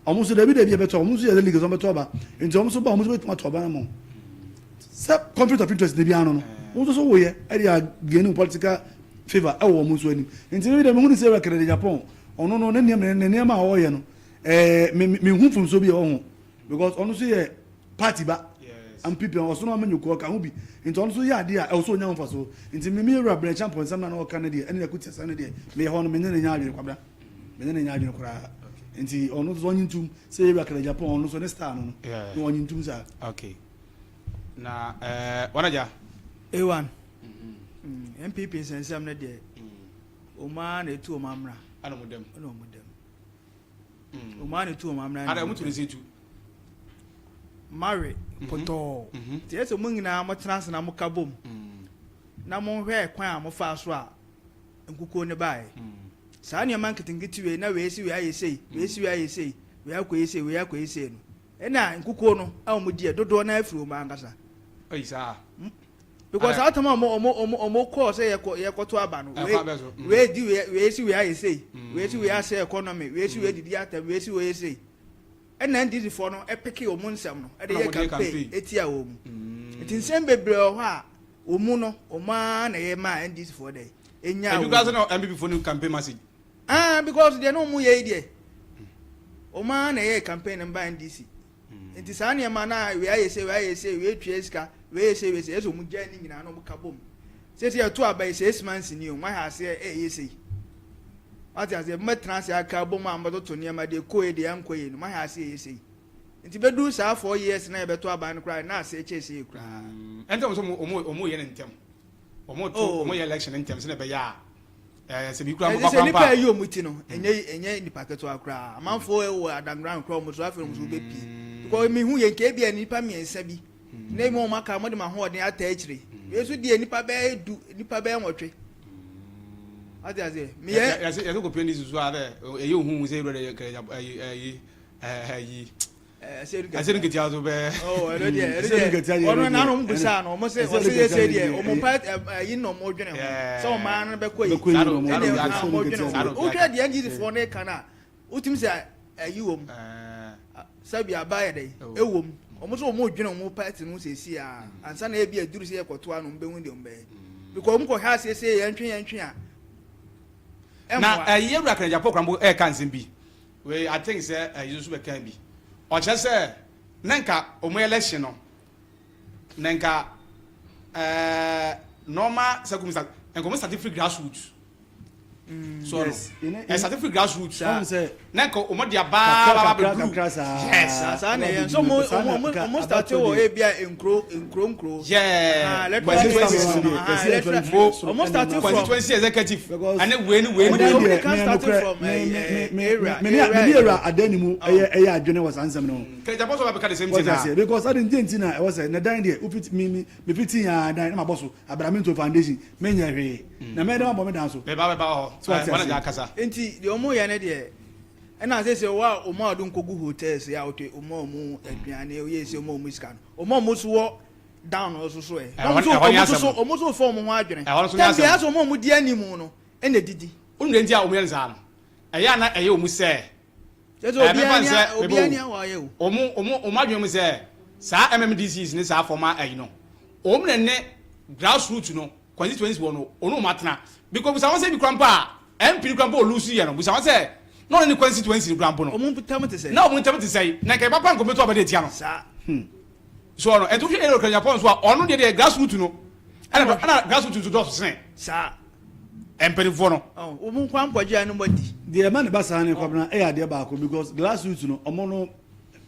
wɔn nso dabi dabi ɛbɛtɔ, wɔn nso yɛ delegates wɔn bɛtɔ aba, nti wɔn nso ba wɔn nso bɛtumi ato aba no ama wo. Sɛ conflict of interest na bi ano no, wo nso so woyɛ ɛde a gain wo political favour ɛwɔ wɔn nso anim. Nti mi deɛ mehu no sɛ Kennedy Agyapong ɔno no ne nneɛma ne nneɛma a ɔreyɛ no ɛɛ me me mehu mfomsoɔ bi a ɛwɔ ho because ɔno nso yɛ party ba NPP ɔsono amanyɔkuo ɔka ho bi nti ɔno nso yɛ adeɛ a ɛwɔ sɛ ɔnya ho mfasoɔ nti me me wura Brɛ Kyampɔn nsɛm na na ɔka no deɛ ɛne Aku Tiasɛm no deɛ meyɛ hɔ no me ne no nyɛ adwene kwabena me ne no nyɛ adwene koraa nti ɔno nso ɔnye ntum sɛ yɛwura Kenneth Agyapong ɔno nso ne star no no na ɔnye ntum saa. Okay na ɛɛ eh, wɔn agya. A1 NPP nsɛnsɛm no deɛ wɔn ara na etu wɔn amena ɛna wɔn dɛm ɛna wɔn dɛm. Wɔn ara na etu wɔn amena. Ada wɔn tu ne se tu. Mawe pɔtɔɔ. Nti ɛsɛ mo nyinaa mo tena ase na mo ka bom. Na mo nhwɛ kwan a mo faa so a nkukuo no baeɛ. Saa nneɛma nketenkete wei na wei si wei ayɛ sei, wei si wei ayɛ sei, wei akɔ yi sei, wei akɔ yi sei no. Ɛna nkukuo no a wɔn diɛ dodoɔ no afiri wɔn ankasa. Ɛyi saa. Because saa tam a wɔn wɔn wɔn wɔn kɔɔ sɛ yɛkɔ yɛkɔto aba no wei wei di wei wei si wei ayɛ sei wei si wei asɛ economy wei si wei didi atam wei si wei yɛ sei ɛna NDC foɔ no ɛpeke wɔn nsɛm no ɛde yɛ campaign etia wɔn mu nti nsɛm bebree wɔ hɔ a wɔn mu no wɔn ara na ɛyɛ maa NDC foɔ dɛ enya wɔn. Ebi kura sɛ na NPP foɔ no campaign message. Ah because deɛ na wɔn yɛ yi deɛ wɔn ara na ɛyɛ campaign no ba NDC. Nti saa nneɛma no a wei ayɛ sei, wei ayɛ sei, wei tua sika, wei yɛ sei, wei sei, ɛsɛ wɔn gyae ne nyinaa na wɔn ka bom. Sɛsɛ yɛto aba yi 6 months ni o, wɔn ayɛ aseɛ ɛyɛ sei. Wate aseɛ, wɔbɛtena ase aka bom a wɔbɛtoto nneɛma deɛ ɛkɔ yie deɛ ɛnkɔ yie no, wɔn ayɛ aseɛ ɛyɛ sei. Nti bɛduru saa 4 years na yɛbɛto aba no koraa na aseɛ kyɛ sei koraa. Ɛnti wɔn sɛ wɔn yɛ ne ntɛm, wɔn to wɔn yɛ election ntɛm sɛ na ɛbɛyɛ a ɛɛ sɛ bi kura mbɔ bakora mpa. Nipa yi wɔn ti no ɛnyɛ ɛnyɛ nipa ketewa koraa amanfoɔ wɔ adangra nkora wɔn so afei wɔn so bɛ pie because mi hu yɛ nka ebi yɛ nipa mmiɛnsa bi na emi wɔn aka wɔn de ma ahoɔden ata akyire wei nso deɛ nipa bɛyɛ 10, nipa bɛyɛ 8 ate aseɛ mi yɛ. Yɛsɛ kò pie ne susu a dɛ ɛyɛ ohun sɛ ewura dɛ kɛlɛ ɛyi ɛyi ɛyi. Asiedu Nketia nso bɛɛ. Oh, ɛno deɛ, ɛno deɛ, ɔno na ɔmo bisa no, ɔmo sɛ, ɔsɛ yɛ sɛ deɛ, ɔmo pa ɛyi na ɔmo dwene ho, sɛ ɔmaa no bɛkɔ yi, ɛna ɔmo dwene ho. Wohwɛ deɛ NDC foɔ no ka no a, wotumi sɛ ɛyi wɔ mu, sɛbi aba yɛ dɛ, ɛwɔ mu. Ɔmo sɛ ɔmo dwene ɔmo party no sɛsi a, ansa na ebi aduru sɛ yɛkɔto ano, ɔmo bɛhu deɛ ɔmo bɛyɛ. Because ɔmo kɔhwɛ aseɛ sɛ yɛntwe yɛntwe a, Na ɛyi Ewura Kanagyapɔ Krambo ɛɛka nsɛm bi. Wei I think sɛ ɛyi nso bɛka bi. Ɔkyerɛ sɛ na nka wɔn election no na nka ɛɛ normal circumstance nka wɔn start firi grassroots. So no ɛsate firi grassroots na nka wɔn de abaa ba bɛ duru. Yes. Saa na ɛyɛ nso mo mo mo start wɔ ebi a nkuro nkuro nkuro. Yeah. Constituencies mo Ɔmo start from constituency executive ɛne wei ne wei ne wei. Wei. Can start from area. Me ne area adan mu ɛyɛ ɛyɛ adwene wɔ saa nsɛm no ho. Kɛlɛjapɔ sɔ bɛ ka the same thing na. Because adi nti nti na ɛwɔ sɛ ne dan deɛ wofiti mi mi mi fiti yan dan na ma bɔ so abraminto foundation me nyɛ hwee na mɛ dɛ ma bɔ me dan so. Bɛba bɛba hɔ wɔn na akasa. Nti deɛ ɔmo yɛ ne deɛ ɛna sɛ sɛ wa ɔmo a ɔde nkogu hotels yɛ a ɔtɔ ɔmo a ɔmo aduane oyɛ sɛ ɔmo a ɔmo sika no ɔmo a ɔmo so wɔ down no so so ɛ. Ɔmo so ɔmo so ɔmo so fɔ ɔmo ho adwene. Tɛm bi asɛ ɔmo a ɔmo di anim no ɛna didi. Wɔn nti a ɔmo yɛ no saa no ɛyɛ ana ɛyɛ ɔmo sɛ. Kyerɛ sɛ obiara ni awɔ ayɛ o. Ɔmo ɔmo ɔmo adwene mu sɛ saa MMDCs ne saa former ɛyi no ɔmo na ne grassroots no constituency wɔ no ɔno ɔmo atena because busa wɔn sɛ bi kura mpo a MP no kura mpo olusu yɛ no busa wɔn sɛ na ɔne ne constituency no kura mpo no. Ɔmo ntam te sɛ. Na ɔmo ntam te sɛ na nka ɛba pa nkɔmɛto abɛde etia no. Saa. So ɔno ɛnti wohwɛ Aaron Kanyapɔn nso a ɔno deɛ deɛ grassroots no ɛna ɛna grassroots nso dɔɔso sene. Saa. Mpanimfoɔ no. Ɔmo nkwa nkɔgye ano mo di. Deɛ ɛma ne ba saa ne kwabena ɛyɛ adeɛ baako because grassroots no ɔmo no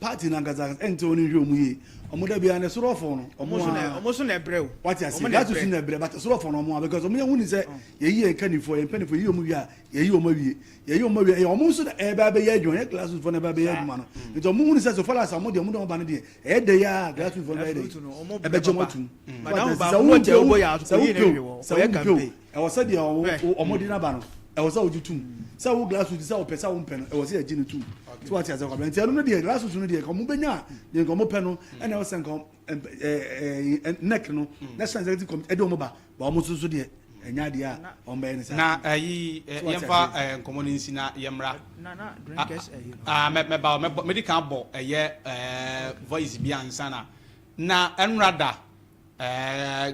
party no ankasa ɛnte wɔn nhwɛ ɔmo yie ɔmo da biara ne sorɔfo no ɔmo a ɔmo so na ɛbrɛ o. Wate ase grassroots na ɛbrɛ but sorɔfo no ɔmo a because ɔmo yɛ hu ni sɛ yɛyi yɛn kannifoɔ yɛn mpanimfoɔ yɛyi ɔmo wie a yɛyi ɔmo awie yɛyi ɔmo awie ɛyɛ ɔmo nso na ɛbɛ abɛyɛ adwuma yɛ grassroots fo na ɛbɛ abɛyɛ adwuma no nti ɔmo hu ni sɛ so far as ɔmo deɛ ɔmo de ɔmo ba no deɛ ɛyɛ dɛ yɛ a grassroots fo no bɛyɛ dɛ ɛbɛgye ɔmo atum sɛ wo mpɛ o sɛ wo mpɛ o sɛ wo mpɛ o ɛwɔ sɛ deɛ ɔmo de n'aba no ɛwɔ sɛ wogye tum sɛ wo grassroots sɛ wopɛ sɛ wompɛ no ɛwɔ sɛ yɛgye no tum so wate asɛ kwabena nti ɛno no deɛ grassroots no deɛ ɔmo bɛnya deɛ nka ɔmo pɛ no ɛna ɛwɔ sɛ nka nec no national executive committee ɛde ɔmo ba ba ɔmo nso so deɛ ɛnyɛ adeɛ a ɔmo bɛyɛ ne saa. Na ɛyi yɛmfa nkɔmɔ no nsi na yɛmmra mɛba mɛdi kan bɔ ɛyɛ voice bi ansa na na ɛnora da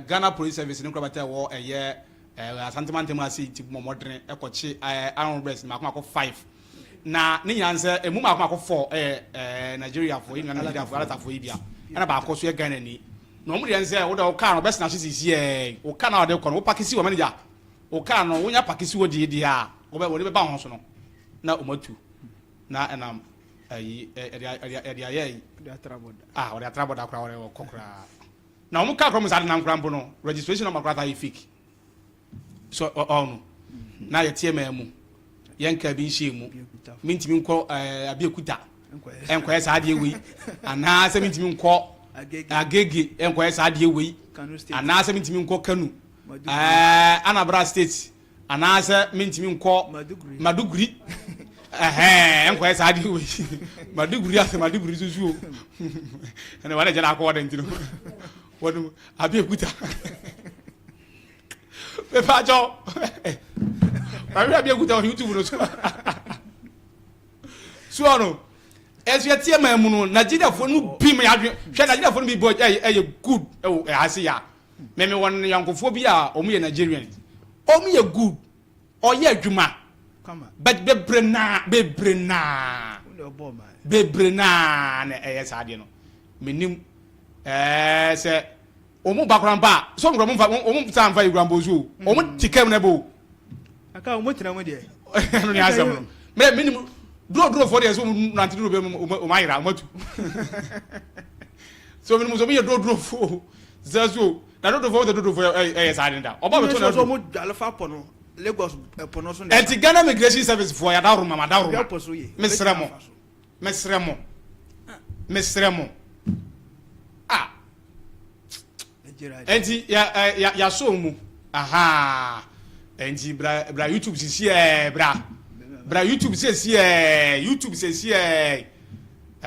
Ghana Police Service ne nkorabata ɛwɔ ɛyɛ Asante mantam ase ti bɔ mmɔdene ɛkɔkye armed robbers mako mako 5 na ne nyinaa nsɛ emu mako mako 4 ɛyɛ Nigeriafoɔ yi nua Nigeriafoɔ alatafoɔ yi bia ɛna baako so yɛ Ghana ni na wɔn deɛ nsɛ wode wo kaa no bɛsena ahye sisi ɛɛ wo kaa na wɔde kɔ no wo paki si wɔ manager wo kaa no wonya paki si wɔ deɛ deɛ a wɔbɛ wɔde bɛba ho so no na wɔn atu na ɛnam ɛyi ɛde ɛde ɛde ayɛ yi ah wɔde atra bɔda koraa wɔde kɔ koraa na wɔn kaa koraa mo sa de nam koraa mpo no registration number koraa ta yɛ fake so ɔno na yɛteɛ mmaa mu yɛn kaa bi nhyɛ mu mintimi nkɔ ɛɛ Abeokuta nkɔyɛ saa adeɛ wei anaasɛ mintimi nkɔ Agege nkɔyɛ saa adeɛ wei anaasɛ mintimi nkɔ Kano ɛɛ Anambra State anaasɛ mintimi nkɔ Maduguri ɛhɛn nkɔyɛ saa adeɛ wei Maduguri asɛ Maduguri soso o ɛnna wɔn agya na akɔ ɔdɛ nti no wɔn Abeokuta pepa kyɛw maame Abeokuta wɔ YouTube no so so ɔno ɛso yɛteɛ maa mu no Nigeriafoɔ no bi ma yɛadwe hwɛ Nigeriafoɔ no bi bɔ ɛyɛ ɛyɛ good ɛwɔ ɛha se ya mɛmɛ wɔn yɔnkofoɔ bi a wɔn yɛ Nigerian wɔn yɛ good ɔyɛ adwuma but bebree naa bebree naa bebree naa na ɛyɛ saa adeɛ no menim ɛɛ sɛ wɔn ba koraa mpa a sɛ wɔn kura wɔn nfa wɔn nsa nfa ewura mpo so o wɔn ti kɛm na ɛbɔ o. Aka wɔn tena mu deɛ. Ɛno ni asɛm no mɛ menim duro duro fo deɛ sɛ wɔn nante duro bɛ mu wɔn ayera wɔn atu so menim sɛ wɔn yɛ duro duro fo sɛ so na duro duro fo wɔn sɛ duro duro fo ɛyɛ saa de da ɔba bɛ to na duro. Wɔn dwale fa pɔ no Lagos ɛpɔ no so. Ɛnti Ghana Immigration Service foɔ yɛ adaworo ma ma adaworo ma mesrɛ mo mesrɛ mo mesrɛ mo ah ɛnti ya ya yasɔ mu aha ɛnti bra bra YouTube sisi ɛɛ bra bra YouTube sisi ɛɛ YouTube sisi ɛɛ.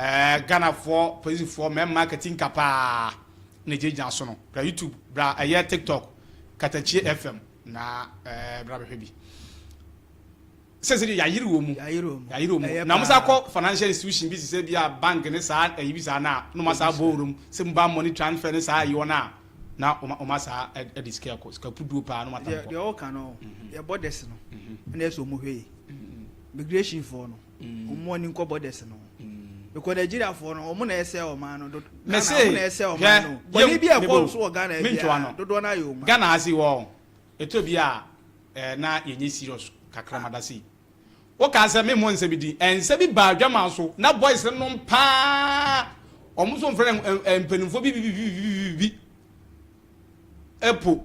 Ɛɛ Ghanafoɔ polisifoɔ mmarima katinka paa na ɛgyinagyina so no. Bra YouTube, bra ɛyɛ TikTok, Katakyie FM na ɛɛ bra bɛhwɛ bi. Sɛsɛ deɛ yɛayere wɔ mu. Yɛayere wɔ mu. Yɛayere wɔ mu. Ɛyɛ Na wɔn san paa. kɔ financial institution bi te sɛ bi a bank ne saa ɛyi bi saa na na wɔn asan abɔ wuram sɛ mobile money transfer ne saa ayi wɔn a na wɔn wɔn asan ɛde sika ɛkɔ sika puduo paa na wɔn asan Deɛ kɔ. deɛ ɔka no yɛ borders no ɛna ɛsɛ ɔmo hwɛ yi migration foɔ no ɔmo ani nkɔ borders no because Nigeria foɔ no ɔmo na ɛsɛ ɔman no do Ghana Mese, ɔmo na ɛsɛ ɔman hwɛ, no bɔnne bi a yɛ- ɛkɔ so wɔ Ghana mentwa biara no. dodoɔ no ayɛ ɔmo Ghana ha si wɔ ɛtɔ bi a ɛɛ na yɛnyɛ serious kakra ma da sei. Woka sɛ memmɔ nsa bi din ɛnsa bi baa adwama so na boys no nom paa ɔmo nso mfrɛ no ɛ- ɛ- mpanimfoɔ bi bi bi bi bi bi ɛpo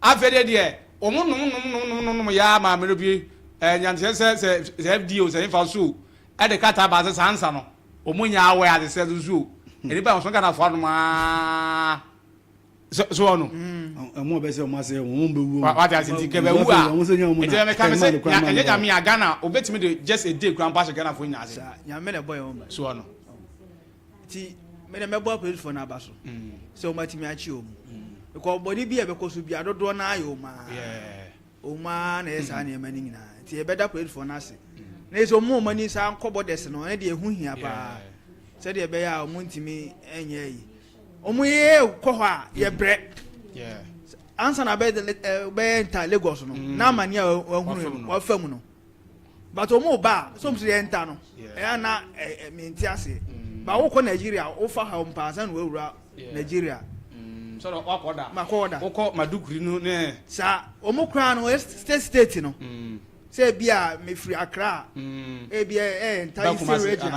afei deɛ deɛ ɔmo nom nom nom nom nom nom yaa maame no bi ɛɛ nyanteɛ sɛ sɛ sɛ FDA o sɛ nfa so o ɛde krataa baa sɛ saa nsa no ɔmo nya awɔ ade sɛ so o nnipa a wɔso Ghanafoɔ anom aa so so ɔno. Ɛmo ɔbɛ sɛ ɔmo asɛ ɔmo bɛ wu. Wate ase nti kɛbɛ wu a ɔmo sɛ nyɛ ɔmo nti na mɛka me sɛ ɛma ne kwan ma ɛnyɛ ne nyame a Ghana obetumi de just a day kura mpa ahyɛ Ghana fo nyinaa ase. Saa nyame na ɛbɔ yɛn ho ban. So ɔno. Nti me na mɛbɔ apolisifoɔ no aba so sɛ ɔmo atumi akye ɔmo because bɔnne bi a ɛbɛkɔ so bi a dodoɔ no ayɛ ɔmo a ɔmo a na ɛyɛ saa nneɛma no nyinaa nti yɛbɛda apolisifoɔ no ase na yɛ sɛ ɔmo ɔmo ani saa nkɔ borders no ɛno deɛ ɛho hia paa sɛdeɛ ɛbɛyɛ a ɔmo ntumi nyɛ yi ɔmo yɛ kɔ hɔ a yɛbrɛ ansa na bɛyɛ ɛ bɛyɛ nta Lagos no na amani a wahunu wafa mu no but ɔmo ba a sɛ ɔmo sɛ yɛ nta no ɛyɛ na ɛ ɛ mente aseɛ ba wokɔ Nigeria wofa ha mpa ansa na wawura Nigeria. Sɔrɔ wakɔ da. Makɔ da. Wokɔ Maduguri no ne. Saa ɔmo koraa no state state no sɛ ebi a mefiri Accra ebi ɛyɛ nta Eastern region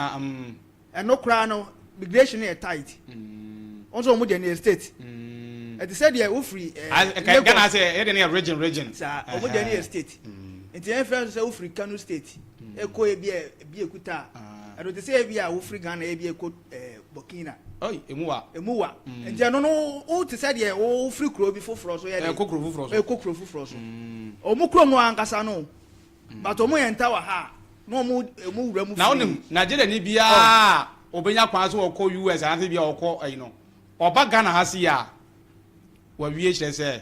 ɛno koraa no migration yɛ tight wɔn nso wɔn deɛ no yɛ state ɛte sɛ deɛ wofiri ɛɛ Lagos Ghana sɛ yɛ deɛ no yɛ region region saa wɔn deɛ no yɛ state nti yɛn fɛn so sɛ wofiri Kano state ɛkɔ ebi a ebi ekuta a ɛno te sɛ ebi a wofiri Ghana ebi ekɔ ɛɛ Burkina. Ɔyi emu wa. Emu wa nti ɛno no wo te sɛ deɛ wofiri kuro bi foforɔ so yɛ de ɛkɔ kuro foforɔ so ɛkɔ kuro foforɔ so wɔn kuro mu ankasa no but wɔn yɛ nta wɔ ha na wɔn wɔn wura mu Na wonim Nigeria ni biara obenya kwan so ɔkɔ US anaasɛ bi a ɔkɔ ɛyi no ɔba Ghana ha si a wawie kyerɛ sɛ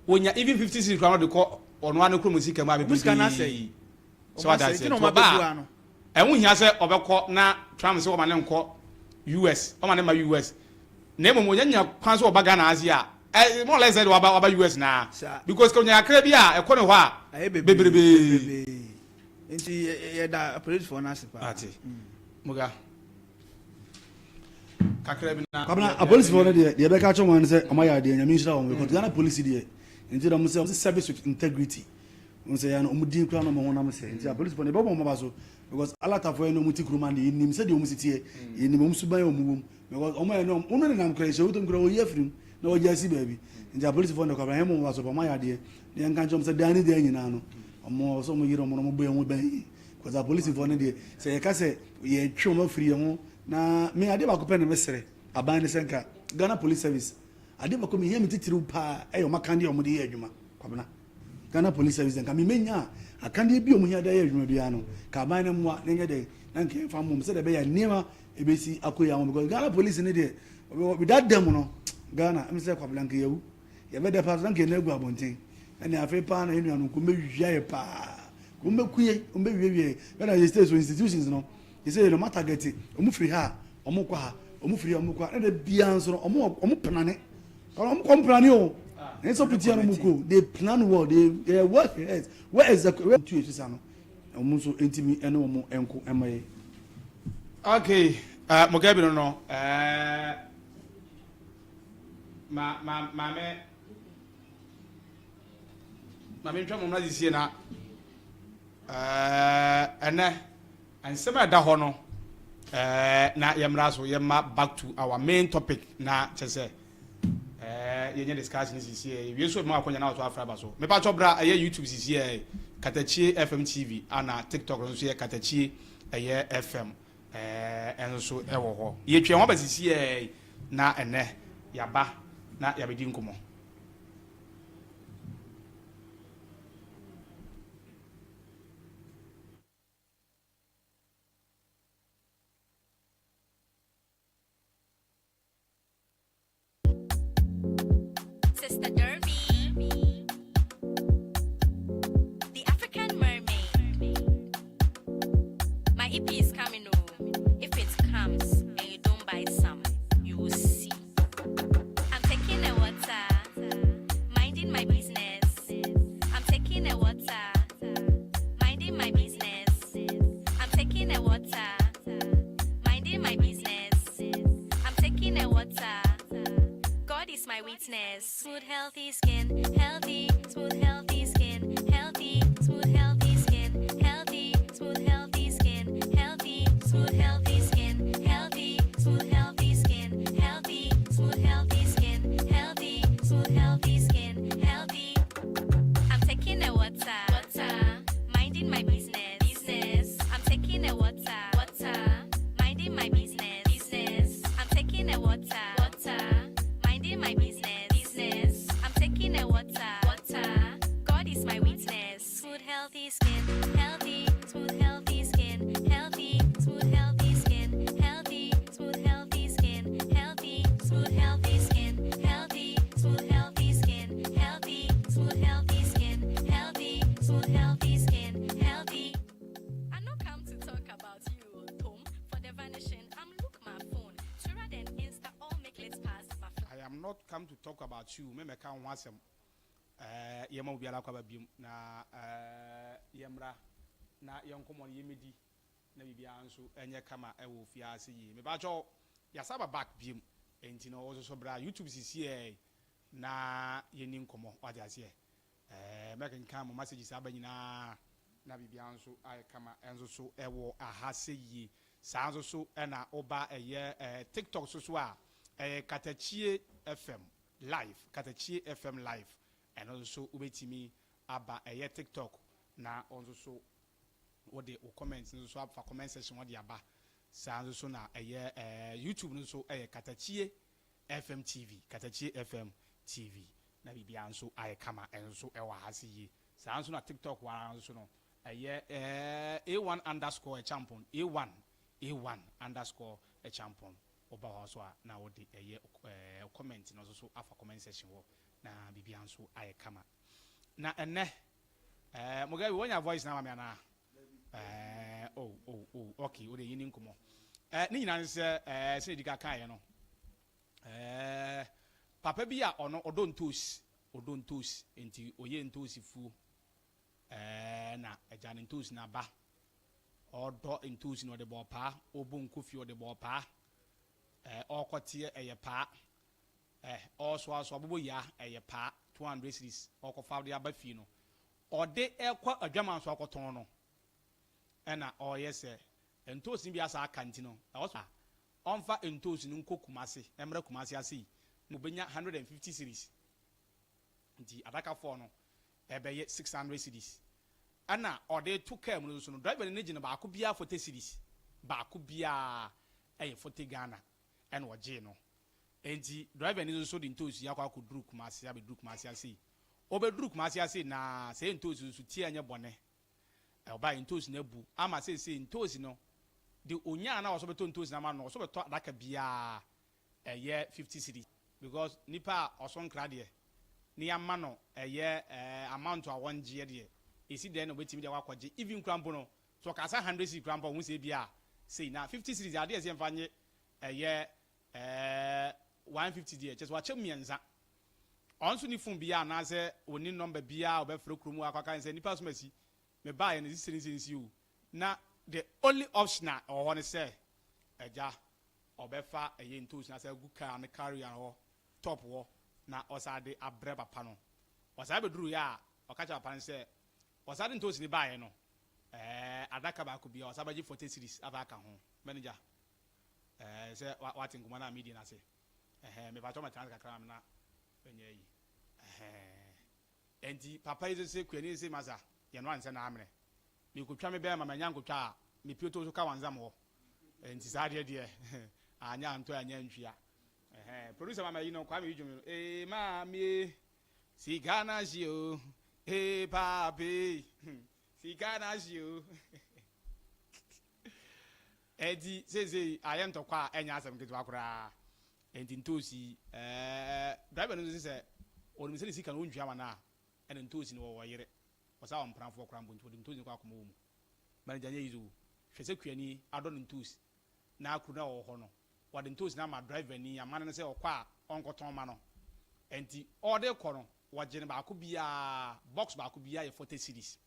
wonya even 50 cedis koraa no de kɔ ɔno ara ne kurom sika mu a Wɔn sika no bebrebe asɛe. sɛ Wɔn wate asɛe aseɛ nti na nti wɔn ɔba abɛdu a ha no. ɛho hia sɛ ɔbɛkɔ na Trump sɛ ɔma ne nkɔ US ɔma ne ma US na mmom onya nya kwan so ɔba Ghana ha si a ɛ more or less sɛ de waba waba US naa Saa. because onya kakra bi a ɛkɔ ne hɔ a Ayɛ bebree. bebrebe. Bebree. Nti yɛda apolisifoɔ no ase paa. Ate. Muga. Kakra bi na. Kwabena apolisifoɔ no deɛ deɛ ɛbɛka kyerɛ wɔn ne sɛ wɔn ayɛ adeɛ nyame nhyira wɔn because Ghana polisi deɛ nti na wɔn sɛ wɔn sɛ service with integrity wɔn sɛ yɛn wɔn din kura na wɔn honam sɛ nti apolisifoɔ no ɛbɛbɔ wɔn aba so because alatafoɔ yɛn no wɔn ti kuruma no yɛnim sɛdeɛ wɔn si teɛ yɛnim wɔn suban wɔn wɔm because wɔn yɛ no wɔn nenam kura nhyɛ wotom kura wɔyi afiri mu na wɔgye asi baabi nti apolisifoɔ no kwabena yɛn mo wɔn aba so wɔn ayɛ adeɛ na yɛn nka nkyɛn wɔn sɛ dan ne dan nyinaa no wɔn sɛ wɔn yere wɔn na wɔn bɔ yɛn ho ban yie because apolisifoɔ no deɛ sɛ yɛka sɛ yɛtwe wɔn afiri yɛn ho na me adeɛ baako pɛ na mesrɛ aban ne sɛ nka Ghana Police Service adeɛ baako mehia me titiriw paa ɛyɛ wɔn akandeɛ a wɔde yɛ adwuma kwabena Ghana Police Service nka memenya akandeɛ bi a wɔn hia de ayɛ adwuma biara no ka aban no mmoa na nyɛ dɛ na nka yɛmfa mmom sɛdeɛ ɛbɛyɛ nneɛma ɛbɛsi akɔ yi ama because Ghana Police ne deɛ without them no Ghana ɛm sɛ kwabena nka yɛwu yɛbɛda paa so na nka yɛn agu abɔnten ɛne afei paa na yɛn nuanom ko mbɛwia yɛ paa ko mbɛku yɛ mbɛwiewie yɛ Ghana yɛ state so institutions no yɛ sɛ yɛ no ma target ɔmo firi ha a ɔmo kɔ ha ɔmo firi ha ɔmo kɔ ha ɛna biara nso no ɔmo ɔmo penane ɔmo kɔ ɔmo penane o ɛne sɛ ɔmo no ɔmo kɔ they plan well they are well rehearsed well executed well tu esisa no ɔmo nso ntumi ɛne ɔmo nko ɛma yɛ. Okay, Mugabe no no ma ma maame maame ntwa mo na sisie na ɛnɛ nsɛm a ɛda hɔ no na yɛmmra so yɛmma back to our main topic na kyɛ sɛ yɛnyɛ discussion sisie wie so ma akɔnya na wɔso afra ba so mepa kyɛ bra ɛyɛ YouTube sisie Katakyie FM TV ana TikTok nso yɛ Katakyie ɛyɛ FM ɛno nso ɛwɔ hɔ yɛtwa ho ba sisie na ɛnɛ yaba na yɛabɛdi nkɔmmɔ. Sister Derby, the African mermaid. My EP is coming, oh. If it comes and you don't buy some, you will see. I'm taking a water, minding my business. I'm taking a water, minding my business. I'm taking a water, minding my business. I'm taking a water. God is my witness. Smooth, healthy skin, healthy, smooth, healthy skin, healthy, smooth, healthy skin, healthy, smooth, healthy skin, healthy, smooth, healthy skin, healthy, smooth, healthy skin, healthy, smooth, healthy skin, healthy, smooth, healthy skin, healthy. I'm taking a water, water, minding my business, business. I'm taking a water, water, minding my business, business. I'm taking a water, water, minding my business, business. I'm taking a water, water. God is my witness. Smooth, healthy skin, healthy, smooth, healthy skin, healthy, smooth, healthy skin, healthy, smooth, healthy skin, healthy, smooth, healthy skin, healthy, smooth, healthy skin, healthy, smooth, healthy skin, healthy, smooth, healthy skin, healthy. I no come to talk about you, Tom. For the vanishing, I'm look my phone. Twitter then Insta all make let's pass my I am not come to talk about you. Me mɛka ho asɛm. Yɛma obiara akɔ aba biom na yɛmmra na yɛn nkɔmmɔ no yɛmmɛdi na biribiara nso ɛnyɛ kama ɛwɔ fie ase yie. Mebakyɛw, yɛasa ba back biom, enti no wɔso so bra YouTube sisi na yɛni nkɔmmɔ, wate aseɛ. Mɛkenkan mo messages aba nyinaa na biribiara nso ayɛ kama ɛnso so ɛwɔ aha se yie. Saa nso so ɛna woba ɛyɛ TikTok so so a, ɛyɛ Katakyie FM Live, Katakyie FM Live. Ɛno nso so wobɛtumi aba ɛyɛ TikTok na ɔnso so wode wo comment nso so afa comment section wɔde aba. Saa nso so na ɛyɛ YouTube no nso ɛyɛ Katakyie FM TV, Katakyie FM TV, na biribiara nso ayɛ kama ɛno nso ɛwɔ ha se yie. Saa nso na TikTok wa nso no ɛyɛ A1_Ɛkyampɔn, A1 A1_Ɛkyampɔn. Ɔba hɔ so a na wode ɛyɛ comment no nso so afa comment section hɔ na biribiara nso ayɛ kama. Na ɛnɛ Mugabe, wɔnya voice na ama me anaa? Oh, okay, wode yi ni nkɔmmɔ. Ne nyinaa ne sɛ sɛ ɛdi ka kaeɛ no, papa bi a ɔno ɔdɔ ntoos, ɔdɔ ntoos, nti ɔyɛ ntoos fuo na agya ne ntoos na ba ɔdɔ ntoos na ɔde bɔ paa, ɔbɔ nkofie ɔde bɔ paa, ɔrekɔteɛ ɛyɛ paa, ɔresoasoa abobɔ yia ɛyɛ paa 200 cedis ɔrekɔfa de aba fie no, ɔde ɛkɔ adwaman so akɔtɔn no. Ɛna ɔreyɛ sɛ ntoosi bi asa aka, nti no ɛwɔ so a ɔmfa ntoosi no nkɔ Kumase, ɛmrɛ Kumase ase yi na obɛnya 150 cedis, nti adakafoɔ no ɛbɛyɛ 600 cedis. Ɛna ɔde to kaa mu no nso no, driver no ne gyina baako biara 40 cedis, baako biara ɛyɛ 40 Ghana ɛna ɔgyee no. Nti driver no nso de ntoosi akɔ akɔduru Kumase, abɛduru Kumase ase yi, ɔbɛduru Kumase ase na sɛ ntoosi nso tie ɛnyɛ bɔne, ɔbaa ntoosi no abu ama seesei ntoosi no de onyaa na ɔsɔ bɛtɔ ntoosi no ama no, ɔsɔ bɛtɔ adaka biara ɛyɛ 50 cedis, because nipa a ɔso nkra deɛ ne yama no ɛyɛ amount a wɔngyeɛ deɛ esi dɛn na obetumi de akɔ akɔgye. Even kura mpo no so ɔkasa 100 cedis kura mpo, ɔho sɛ ebi a sei na 50 cedis adeɛ ɛsɛ yɛmfa nye ɛyɛ 150 deɛ kyɛ sɛ wakyɛ mmiɛnsa. Ɔno nso ne phone biara anaasɛ oni number biara a ɔbɛfrɛ kurom akɔ aka sɛ nipa so ma si me baa yɛ no sisi nsi nsi o. Na the only option a ɛwɔ hɔ ne sɛ ɛgya ɔbɛfa ɛyɛ ntoosi na sɛ agu kaa ne carrier hɔ top hɔ na ɔsan de abrɛ papa no. Ɔsan bɛduru yɛ a, ɔka kyerɛ papa no sɛ ɔsan de ntoosi ne baeɛ no, adaka baako bi a ɔsan bɛgye 40 cedis aba aka ho. Manager, sɛ wate nkɔmɔ no a media no ase, ɛhɛn mepatɔ ma tena kakra na ɛnyɛ yi. Ɛhɛn nti papa yi sɛ kuani sɛ masa yɛn no ansɛ na amene mekotwa me bɛrima manya nkotwa a mepie to so ka wanzam hɔ. Nti saa deɛ anya antɔ anya ntwia. Ɛhɛn producer mama yi no Kwame yi dwom no ee maame sika na hye o, ee paape sika na hye o. Ɛnti seesei ayɛ ntɔkwa a ɛnyɛ asɛm ketewa koraa. Nti ntoosi driver no nso sɛ Ɔnim sɛ ne sika no ɔntua ma no a, ɛna ntoosi no wɔwɔ yere. Ɔsan wɔ mpenafoɔ koraa mpo nti ɔde ntoosi no kɔ akɔma wɔn. Manager nyɛ easy o. Hwɛ sɛ kuani adɔ ne ntoosi na kuro no a ɔwɔ hɔ no, wɔde ntoosi no ama driver ni, amane no sɛ ɔkɔ a ɔnkɔtɔn ma no. Ɛnti ɔde rekɔ no, wɔgye no baako biara, box baako biara yɛ 40 cedis.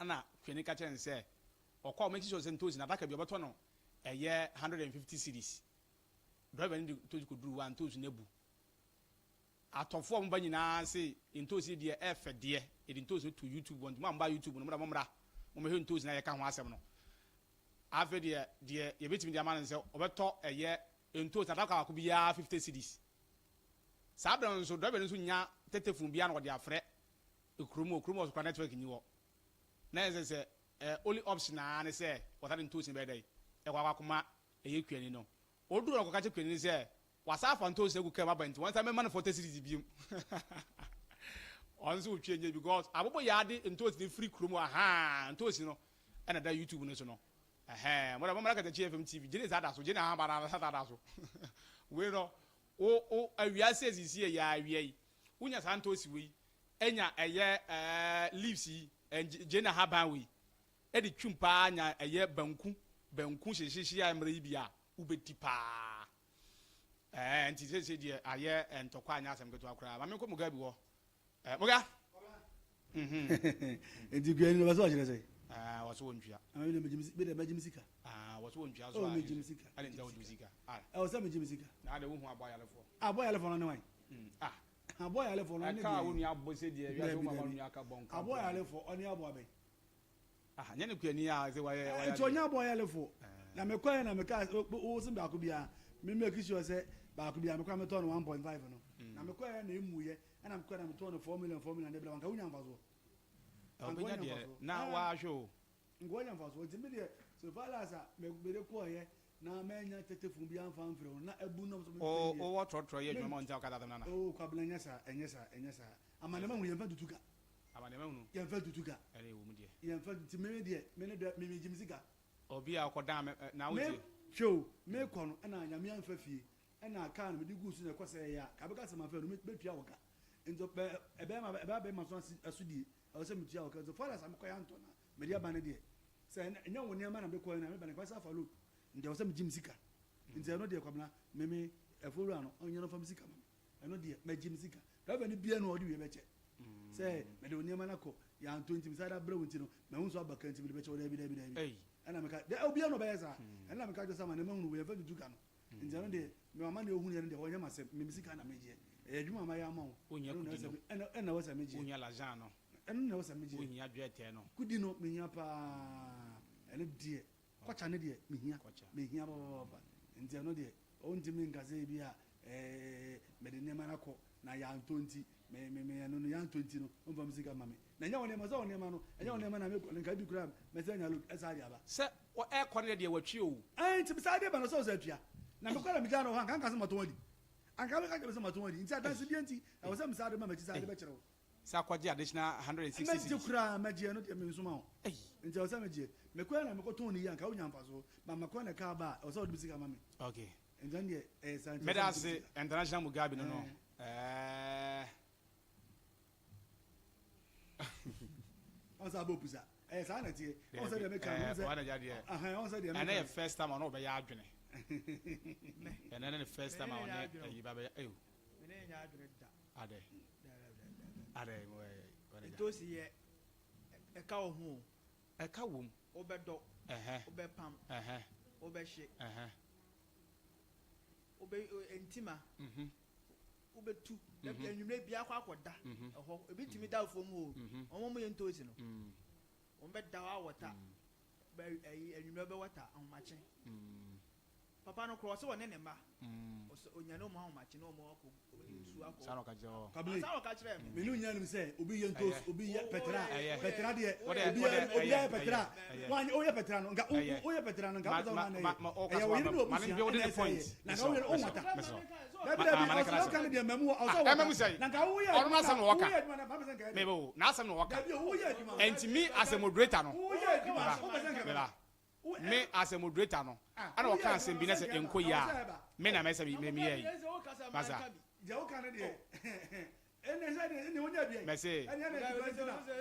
Ɛna kuani ka kyerɛɛ no sɛ ɔkɔ a ɔmake sure sɛ ntoosi no adaka bi ɔbɛtɔ no ɛyɛ 150 cedis. Driver no de ntoosi kɔduruu hɔ a ntoosi no abu. Atɔfoɔ a wɔba nyinaa se ntoosi no deɛ ɛfɛ deɛ, yɛde ntoosi no to YouTube hɔ nti mo a moba YouTube no mo deɛ mommra mommɛhwɛ ntoosi no a yɛka ho asɛm no. Afei deɛ deɛ yɛbɛtumi de ama no ne sɛ ɔbɛtɔ ɛyɛ ntoosi adaka baako biara 50 cedis. Saa berɛ no nso driver no nso nnya tetefon biara na ɔde afrɛ kurom hɔ, kurom hɔ nso koraa network nni hɔ. Na ɛsɛ sɛ eh, only option ara ne sɛ wɔsa de ntoosi no bɛyɛ dɛn ɛkɔ akɔ akɔma ɛyɛ kuani no. Ɔduru hɔ no ɔkɔka kyerɛ kuani no sɛ Wasan afa ntoosi agu kaa mu aba nti wɔnsan mɛma no 40 cedis biom. Ɔno nso otwi enye because abobo yaa de ntoosi no firi kurom hɔ ahaa ntoosi no ɛna da YouTube no so no. Ɛhɛn mo da mo mmra Katakyi FM TV gyene saa da so gyene ahaba na saa da so. Wei no wo wo awia sɛ sisi yɛ yaa awia yi wonya saa ntoosi wei enya ɛyɛ ɛɛ leaves yi gyene ahaban wei ɛde twim paa nya ɛyɛ banku banku hyehyehye a mmerɛ yi bi a wobɛdi paa. Ɛɛ nti seesei deɛ ayɛ ntɔkwa anyɛ asɛm ketewa koraa. Ma menkɔ Mugabe hɔ. Ɛɛ Muga! Mhm. Nti kuani no bɛsɛ ɔkyerɛ sɛ? Ɛɛ wɔso wɔntua. Ah, mi deɛ mɛgye me sika. Ah, wɔso wɔntua so a. Oh, megye me sika. Ɛne nti na wogye wo sika. Ah. Ɛwɔ sɛ megye me sika. Na adɛ wohu aboa yarefoɔ. Aboa yarefoɔ no ne wan? Mm, ah. Aboa yarefoɔ no ne deɛ. Ɛka a wo nua abɔ sɛ deɛ wiase wo mama nua ka bɔ nka. Aboa yarefoɔ ɔne aboa bɛn? Ah, nyɛ ne kuani a sɛ wayɛ wayɛ Nti ɔnyɛ aboa yalefo. Na me kɔɛ na me kaa wo se baako biara me make sure sɛ baako biara me kɔ a me tɔn no 1.5 no. Na me kɔɛ na emu yɛ ɛna me kɔɛ na me tɔn no 4 million 4 million de bla nka wonya mfasoɔ. Anka wonya deɛ na wahwɛ o. Nka wonya mfasoɔ nti me deɛ so far as a me me de kɔɔyɛ na manya tetefon biara mfa mfrɛ wo na abu nam so me O wowɔ trɔtrɔ yɛ adwuma ma wo nti a wokasa asɛm no ana? Oh Kwabena nyɛ saa ɛnyɛ saa ɛnyɛ saa amanneɛ mahu yɛmfa ntutu ka. Aba deɛ mɛhunu. Yɛnfa ntutu ka. Ɛne ɛwɔ mu deɛ. Yɛnfa nti me deɛ me ne dɛ me me gye me sika. Obi a ɔkɔ dan me na wo Me tie. hwɛ o me kɔ no ɛna nyame anfa fie ɛna car no me de guu so na ɛkɔ sɛɛ yɛ a ka bɛka sɛ manfa no me bɛtua wo ka nti ɔbɛ ɛbɛyɛ ma ɛbɛyɛ bɛma so asodie ɛwɔ sɛ metua wo ka nti far as a mekɔ yɛ antɔ na mede aba no deɛ sɛ ɛnyɛ wo nneɛma na mekɔ yɛ na meba no nka sɛ afa load nti ɛwɔ sɛ megye me sika nti ɛno deɛ kwabena me me ɛfo wura no ɔnyɛ no fa me sika ma me. Ɛno deɛ, mɛgye me sika. Driver no biara ni hɔ a ɔde wei bɛkyɛ. Sɛ mede wo nneɛma no akɔ, yɛantɔ nti, mesan de abrɛ wo nti no, mahu sɛ woaba ka nti mede bɛkyɛ wo. Daabi, daabi, daabi. Ɛna meka, dɛ, obiara na ɔbɛyɛ saa. Ɛno na meka kyerɛ sɛ amane mahunu wei, yɛmfa ntutu ka no. Nti ɛno deɛ, me wama deɛ ɔhunuiɛ no deɛ, ɔnyɛ m'asɛm. Me me sika na megyeɛ. Ɛyɛ adwuma a mayɛ ama wo. Wohia Ɛno na kudi ɛwɔ sɛ no. me, ɛna, ɛna ɛwɔ sɛ megyeɛ. Wohia lajan no. Ɛno na ɛwɔ sɛ megyeɛ. Wohia dwɛɛtɛɛ no. Kudi no, mehia paa. Ɛno deɛ, kɔkya no deɛ, mehia. Mehia papaapa. Nti ɛno deɛ, Ɔntumi nka sɛ ebia ɛɛ mede nneɛma no akɔ na yɛantɔ nti me me me ɛno no yɛantɔ nti no ɔmfa me sika mma me. Na ɛnyɛ wo nneɛma sɛ wo nneɛma no ɛnyɛ wo nneɛma na mekɔ no nka ebi koraa mɛsan anya load ɛsan de aba. Sɛ ɛkɔ no deɛ watwi o. Ɛɛ nti mesan de ba no sɛ ɔsan atua. Na mekɔ na megyaa no wɔ hɔ anka anka sɛ matɔn adi. Anka bɛka kyerɛ me sɛ matɔn adi nti adansedie nti ɛwɔ sɛ mesan de ma m'akyi san de bɛkyerɛ wo. Sɛ akɔgye additional 160 Mɛgye cedis. koraa mɛgye ɛno deɛ mensoma wo. Ei. Nti ɛwɔ sɛ megye. Mekɔɛ na mekɔtɔn no yie anka wonya mfasoɔ. But mekɔɛ na car ba a ɛwɔ sɛ wode me sika ma me. Okay. Nti ɛno deɛ ɛyɛ saa nti ɛwɔ Meda sɛ megye me ase sika. International Mugabe no no. Ɛɛ. Ɛɛ. Ɔn sɛ abɔ pusa. Ɛyɛ saa na ɛteɛ. Ɔn sɛ Dabi deɛ meka no, ɛɛ ɔn sɛ ɔha na deɛ. Ahan, ɔn sɛ deɛ Ɛnɛ meka yɛ no. first time a ɔne ɔbɛyɛ adwene. Me. Ɛnɛ ne ne first Me time a ne no nyɛ ɔne adwene o. ayi ba bɛyɛ ew. Me ne no nyɛ adwene da. Adɛ. Adɛ mo ɛ manager. Ntoosi yɛ ɛka wɔ ho o. Ɛka wom. Wobɛdɔ. Ɛhɛ. Wobɛpam. Ɛhɛ. Wobɛhye. Ɛhɛ. Wobɛ ntima. Mhm. Wobɛtu. Mhm. Anwummerɛ biara kɔ akɔda Mhm. ɛhɔ. Ebi tumi da fam hɔ o. Mhm. Wɔn a wɔyɛ ntoosi no. Mm. Wɔn bɛda hɔ awɔta. Mm. Bɛ ɛyi anwummerɛ bɛwɔta ahomakye. Mm. Papa no korɔ ɔsɛ ɔne ne mma Mm. ɔsɛ onyane ɔmo ahomakye na ɔmo akɔ ɔmo de nsuo akɔ. Saa na ɔka kyerɛ hɔ. Kwabena yi, Saa na ɔka kyerɛɛ me. me ne wo nyinaa nim sɛ obi yɛ ntoos, Ɛyɛ. obi yɛ pɛtra, Ɛyɛ. pɛtra deɛ, Wo deɛ, obi wo yɛ, deɛ, obi ɛyɛ, ayɛ pɛtra, ɛyɛ, ɛyɛ. wanyɛ, woyɛ pɛtra no, nka, wo, Ɛyɛ. wo, woyɛ pɛtra no, nka Ma, wopɛ sɛ ma, wo na ma, ɛyɛ. ma, ɔka Ɛyɛ sɛ wo yere wama, ne ma ne w'abusua build ɛna ne ɛsɛ point. ɛyɛ. Na nka Mesrɛ wo yere, wo, wo mesrɛ wo, nwata. mesrɛ wo. Dabi, Ma, dabi, ah, ma ne ɔsɛ kra ɔka asɛm. ne deɛ mmamu hɔ, ɔsɛ Ah, ɛmmamu ɔwata. sɛn? Na nka woyɛ Ɔno adwuma na, n'asɛm na ɔka. woyɛ adwuma na, fa me sɛ nka ɛyɛ dɛ. Meba o, n'asɛm na ɔka. Dabi o, woyɛ adwuma. Ɛnti me as a moderator no, Woyɛ adwuma, meba, wopɛ sɛ nka ɛbɛba. meba. Me as a moderator no, ɛna ɔka asɛm bi na sɛ ɛnkɔ yie a, me na mɛsɛ me meyɛ yi. Masa. Deɛ woka no deɛ. Mɛse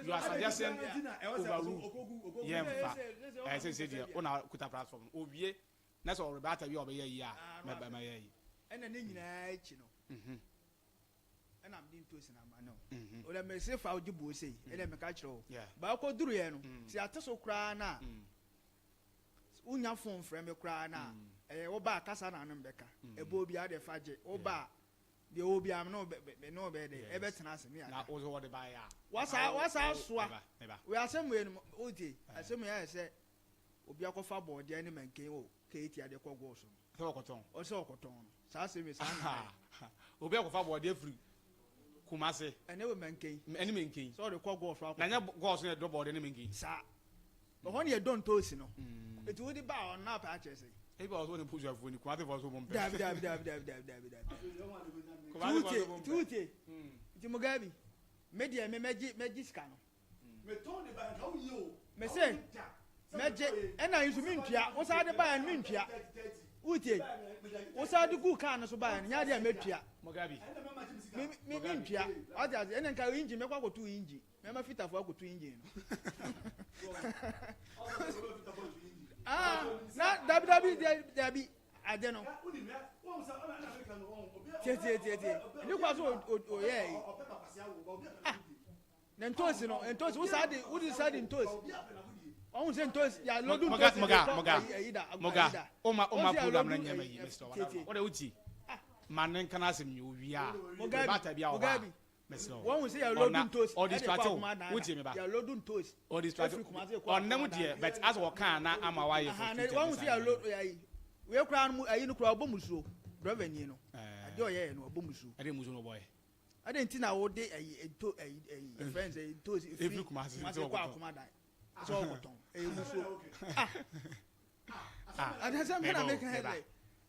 your suggestion overrule yɛnfa ɛɛ sese deɛ wo na kuta platform no owie na sɛ ɔrebata wie a ɔbɛyɛ yi a mɛba mɛyɛ yi. Ɛna ne nyinaa akyi no ɛna mede ntosi no ama no o. Mese fa wogye buo sei ɛna meka kyerɛ wo. Baako duruiɛ no sɛ yɛate so koraa no a wonya phone frɛ me koraa no a ɛyɛ wo ba a kasa na ano mbɛka. Ɛbɔ obiara deɛ fa gye wo ba a deɛ ɔwɔ biara me ne wo bɛ me ne wo bɛyɛ dɛ ɛbɛtena ase ne Na yɛaka. wo nso wɔde baeɛ a. Wasa Wo wasa wo asoa. meba meba. Wei asɛm wei no wotie asɛm wei ayɛ sɛ obi akɔfa bɔɔdeɛ ne manken wɔ Keeti ade kɔ gɔɔ so no. Sɛ wɔkɔtɔn. Ɔsɛ ɔkɔtɔn no. Saa asɛm wei saa na ayɛ. Obi akɔfa bɔɔdeɛ firi Kumase. Ɛne wɔ manken. Ɛne manken. Sɛ ɔde kɔ gɔɔ so akɔtɔn. Na nyɛ gɔɔ so na yɛdɔ bɔɔdeɛ ne manken. Saa. Ɛhɔ na yɛdɔ ntoosi no. Eti wode ba a ɔno na apɛ akyerɛ sɛ. Ebi wɔ so ne busuafoɔ ni Kumase foɔ so wɔn mpɛ. Dabi dabi dabi dabi dabi dabi dabi. Kumase foɔ so wɔn mpɛ. Tuutie tuutie. Nti Mugabe me deɛ me mɛgye mɛgye sika no. Me se mɛgye ɛna nso me ntua wo saa de baeɛ no me ntua. Wotie wo saa de gu kaa no so baeɛ no nyɛ adeɛ a mɛtua. Mugabe. Me me me ntua. Wate ase ɛna nka engine mɛkɔ akɔto engine. Mɛma fitafo akoto engine no. Ah, na dabi dabi dabi ade no. Tie tie tie tie. Ni kwa so oyɛ yi. Ah, na ntosi no, ntosi wo saa de wo de saa de ntosi. Ɔhun sɛ ntosi ya lodu ntosi. Moga moga moga. Oma oma program na nyɛ ma yi Mr. Wadama. Wo de wo ti. Ma ne nkana asɛm yi owia. Mogabi Mogabi. Mesrɛ wo. Wɔn sɛ yɛ lodu Ɔna ntosi ɔ ɛde kɔ distract wo. akoma dan Wotie me ba. yɛ lodu ntosi Ɔ distract efiri kumase kɔ Ɔnam akoma dan deɛ but as wɔka na ama wayɛ Aha, na frustrated wɔn ne sɛ saa yɛ nneɛma lodu no. ayi wei koraa no mu ayi no koraa ɔbɔ musuo driver ni no Ɛɛ. adeɛ ɔyɛ yɛ no ɔbɔ musuo Ɛde musuo na ɔbɔɛ. ɛde nti na wɔde ayi nto ayi ayi fɛn sɛ ntosi Efiri efiri Kumasi kumase sɛ kɔ ɔkɔtɔn. akoma dan sɛ ɔkɔtɔn ɛyɛ musuo ah Ah, adasɛ mi na meba mi o, kan yɛ meba. sɛ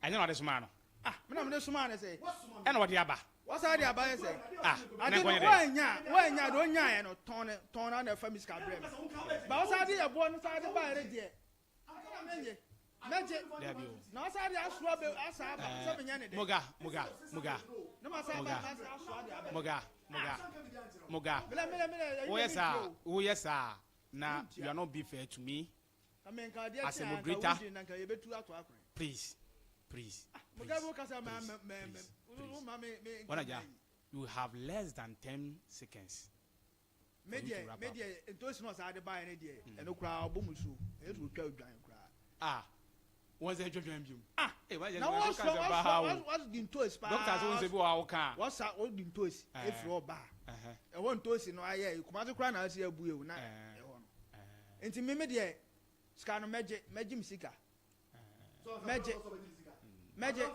Ɛnyɛ na ɔde somaa no. ah mi na mi de soma ne sɛ Ɛna ɔde aba. wɔsa de aba yɛ sɛ Ah, na ade no nkɔnyɛ dɛ. wɔanya wɔanya de ɔnya yɛ no tɔn ne tɔn na na ɛfa mi sika brɛ mi ba wɔsa de ɛboɔ no sa de ba yɛrɛ deɛ ade na mɛnyɛ mɛgye Dabi o. na wɔsa de asoa bɛ asa aba sɛ menyɛ ne dɛ Moga, moga, moga, ne ma sa aba Moga. ma sa asoa de aba moga, moga, moga. mele mele mele Woyɛ saa, woyɛ saa na you are not be fair to me. As a moderator. na nka yɛbɛtu ato akwan Please, please, please, moga bi kasa ma please, ma ma please, ma ma me me Wanaja, you have less than 10 seconds. me for you to deɛ wrap me up. deɛ ntosi na ɔsa de ba yɛ ne deɛ ɛno koraa ɔbɔ musuo ɛyɛ sɛ otwa odwan koraa Ah, wɔn sɛ dwodwan bi mu. ah Eh, wajɛ na sɛ wɔsɔ wɔsɔ ba ha wɔsɔ o. wɔsɔ di ntosi paa Doctor sɛ wɔn sɛ bi wɔ ha o kan. wɔsa wɔdi ntosi Eh. efiri ɔba Ɛhɛ, ɛhɔ ntosi no ayɛ kumase koraa na ase abu ewu na Eh. ɛhɔ no ɛɛ, nti mímí deɛ sika no mɛgye mɛgye mi sika mɛgye mɛgye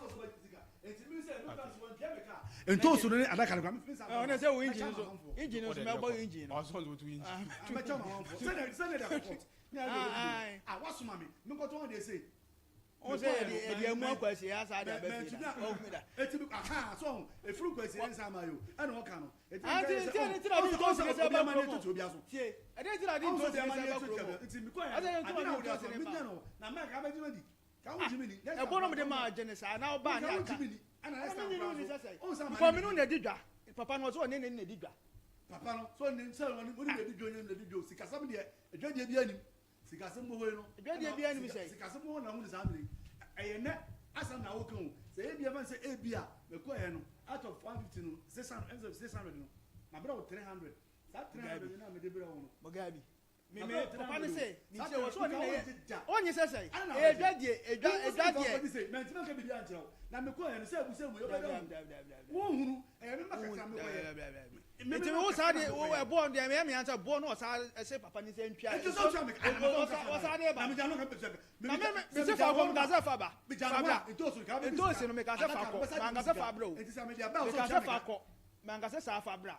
Ntoosi no ne adaka no kora. ɛ ɔne sɛ wo engine so engine so mɛbɔ engine no Ɔsɔn sɛ wotu engine. Mɛkyɛ ma wɔn fo. Sɛdeɛ sɛdeɛ de akɔkɔ. Ne Ah, ayɛ ah wasoma me. Menkɔtɔn adeɛ sei. ɔn sɛ yɛde yɛde emu akɔ asi yɛ asa de abɛ fie da ɔn mi da Eti bi aha so ho efuru kwasi ne nsa ama yo. Ɛna ɔka no. Eti Ah, nti nti nti na di ntoosi ne sɛ obi ɛbɛ ama ne kurom tutu obi aso. tie ɛde ti na di Ɔnso ntoosi bi ne ama sɛ ne ɛbɛ tutu kurom obi. Nti mi kɔ yɛ. Ɔsɛ yɛn Ade ntoma na di wode ntoosi aso ne mi ba. nya no. Na mɛ ka bɛ gyina di. Ka wo gyimi ni. ɛbɔ no mo de maa gye ne saa na ɔbaa ne Ka wo aka gyimi ni. Ɛna next ɛna time mi nyini koraa ni so, sɛ sɛ ɔnsa ama because ne mi nu na di dwa papa no ɔsɛ ɔne ne na di dwa Papa no so ne sɛ wɔne wɔne na di dwa ne na di dwa sikasɛm deɛ adwadeɛ bi anim sikasɛm bɔ hɔ yi no Adwadeɛ bi anim sɛ? Sikasɛm bɔ hɔ na ho ne saa mmere yi ɛyɛ nɛ asɛm na woka o sɛ ebi ɛfɛn sɛ ebi a mɛkɔ yɛ no out of 150 no 600 ɛnsɛ 600 no ma brɛ wo 300 saa 300 no na mede brɛ wo no Mugabe Ma mi brɛ wo mi papa ne 300 sɛ ne Saa nkyɛn wɔ so ɔne na 300 yɛ gya. ɔnye sɛ sɛ Ɛna na edwa wɔgye. deɛ edwa edwa deɛ Mɛntumi nka biribi ankyerɛ wo na mekɔ yɛ no sɛ ebu sɛ mu yɛ Dabi, ɔbɛda dabi, dabi, dabi. wo wohunu ɛyɛ me ma kakra mekɔ yɛ Dabi, dabi, dabi. nti wo saa de wo ɛboɔ deɛ mɛ mìíràn sɛ boɔ no ɔsa ɛsɛ papa ne sɛ ntwa Nti sɛ ɔtua me ka ɔsa de ba na megya no ka pɛ na me me se fa kɔ mekasɛ fa ba Megya fa no bra a ntoosi ka bɛ ntoosi no mekasɛ fa kɔ mankasɛ fa bra o Nti sɛ mede aba wo sɛ mekasɛ ɔtua me fa ka kɔ mankasɛ saa fa bra